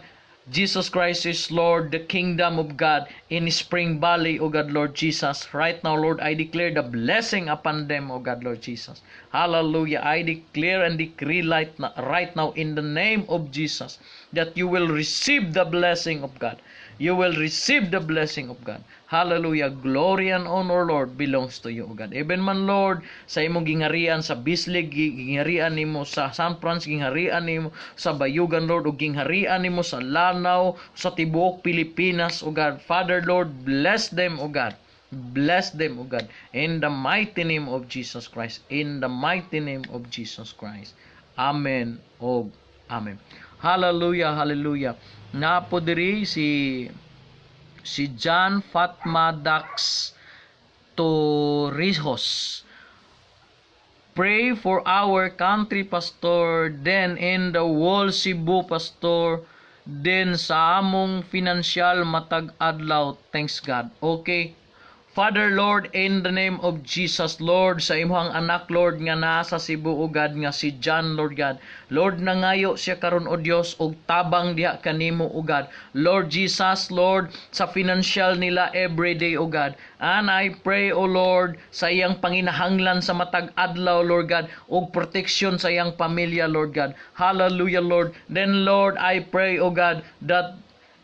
Jesus Christ is Lord, the kingdom of God in Spring Valley, O God, Lord Jesus. Right now, Lord, I declare the blessing upon them, O God, Lord Jesus. Hallelujah. I declare and decree right now in the name of Jesus that you will receive the blessing of God. You will receive the blessing of God. Hallelujah. Glory and honor, Lord, belongs to you, O God. Even man, Lord, sa imong gingharian sa Bislig, gingharian nimo sa San Franz, gingharian nimo sa Bayugan, Lord, o gingharian nimo sa Lanao, sa tibuok Pilipinas, O God. Father, Lord, bless them, O God. Bless them, O God. In the mighty name of Jesus Christ. In the mighty name of Jesus Christ. Amen. O Amen. Hallelujah, hallelujah. Naa po diri si John Fatma Dax Torrijos. Pray for our country, Pastor, then in the whole Cebu, Pastor, then sa among financial matag adlaw. Thanks God. Okay. Father, Lord, in the name of Jesus, Lord, sa imong anak, Lord, nga nasa Cebu, O God, nga si John, Lord God. Lord, nangayo siya karon, O Dios, og tabang diha kanimo, O God. Lord Jesus, Lord, sa financial nila every day, O God. And I pray, O Lord, sa iyang panginahanglan sa matag adlaw, Lord God, og protection sa iyang pamilya, Lord God. Hallelujah, Lord. Then, Lord, I pray, O God, that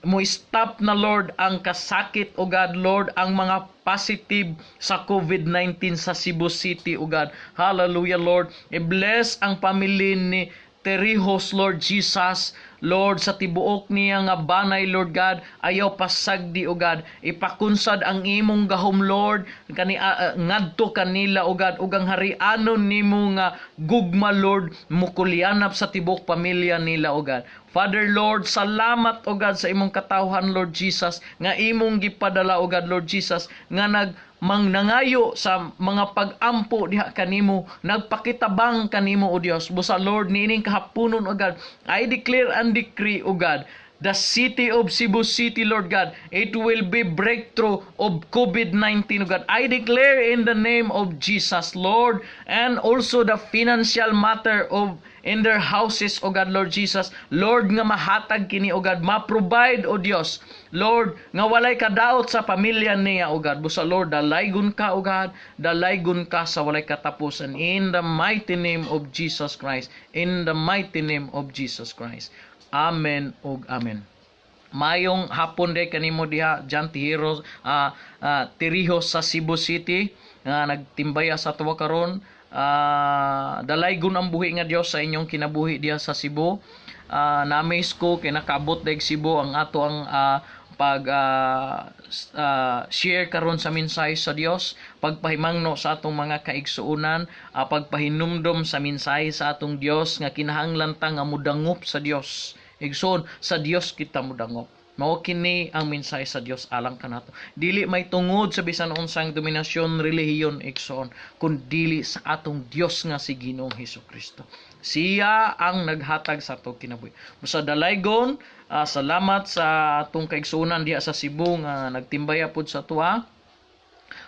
mo stop na, Lord, ang kasakit, O God, Lord, ang mga positive sa COVID-19 sa Cebu City, O God. Hallelujah, Lord. I-bless ang pamilya ni Terijos, Lord Jesus, Lord, sa tibuok niya nga banay, Lord God, ayaw pasagdi, O God. Ipakunsad ang imong gahom, Lord, kani ngadto kanila, O God, ug ang harianon nimo nga gugma, Lord, mukulyanap sa tibuok pamilya nila, O God. Father, Lord, salamat, O God, sa imong katawhan, Lord Jesus, nga imong gipadala, O God, Lord Jesus, nga nag mangnangayo sa mga pag-ampo diha kanimo, nagpakitabang kanimo, O Dios. Busa, Lord, niining kahaponon, O God, I declare and decree, O God, the city of Cebu City, Lord God, it will be breakthrough of COVID-19, O God. I declare in the name of Jesus, Lord, and also the financial matter of in their houses, O God, Lord Jesus. Lord, nga mahatag kini, O God, ma-provide, O Dios. Lord, nga walay kadaot sa pamilya niya, O God. Busa, Lord, dalaygon ka, O God, dalaygon ka sa walay katapusan. In the mighty name of Jesus Christ. In the mighty name of Jesus Christ. Amen ug amen. Mayong hapon day kanimo diha, John Tihero, Tirijos sa Cebu City nga nagtimbaya sa tuwa karon. Dalaygon ang buhi nga Dios sa inyong kinabuhi diha sa Cebu. Na-miss ko kay nakaabot daig Cebu ang ato ang pag share karon sa mensahe sa Dios, pagpahimangno sa atong mga kaigsuonan, pagpahinumdom sa mensahe sa atong Dios nga kinahanglan ta nga mudangop sa Dios. Igsoon, sa Dios kita mudangop. Mao kini ang mensahe sa Dios alang kanato. Dili may tungod sa bisan unsang dominasyon, relihiyon, igsoon, kun dili sa atong Dios nga si Ginoong Hesus Kristo. Siya ang naghatag sa atong kinabuhi. Busa dalaygon, salamat sa atong kaigsuonan diha sa Cebu nga nagtimbaya pod sa tuwa.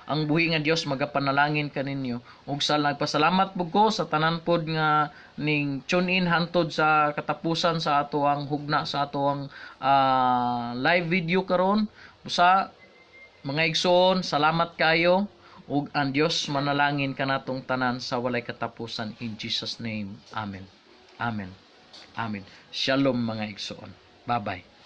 Ang buhi nga Dios magapanalangin kaninyo. Ug sa nagpasalamat pud ko sa tanan pod nga ning tune in hantod sa katapusan sa ato ang hugna sa ato ang live video karon. Busa mga igsoon, salamat kayo ug ang Dios manalangin kanatong tanan sa walay katapusan, in Jesus' name. Amen. Amen. Amen. Shalom, mga igsoon. Bye-bye.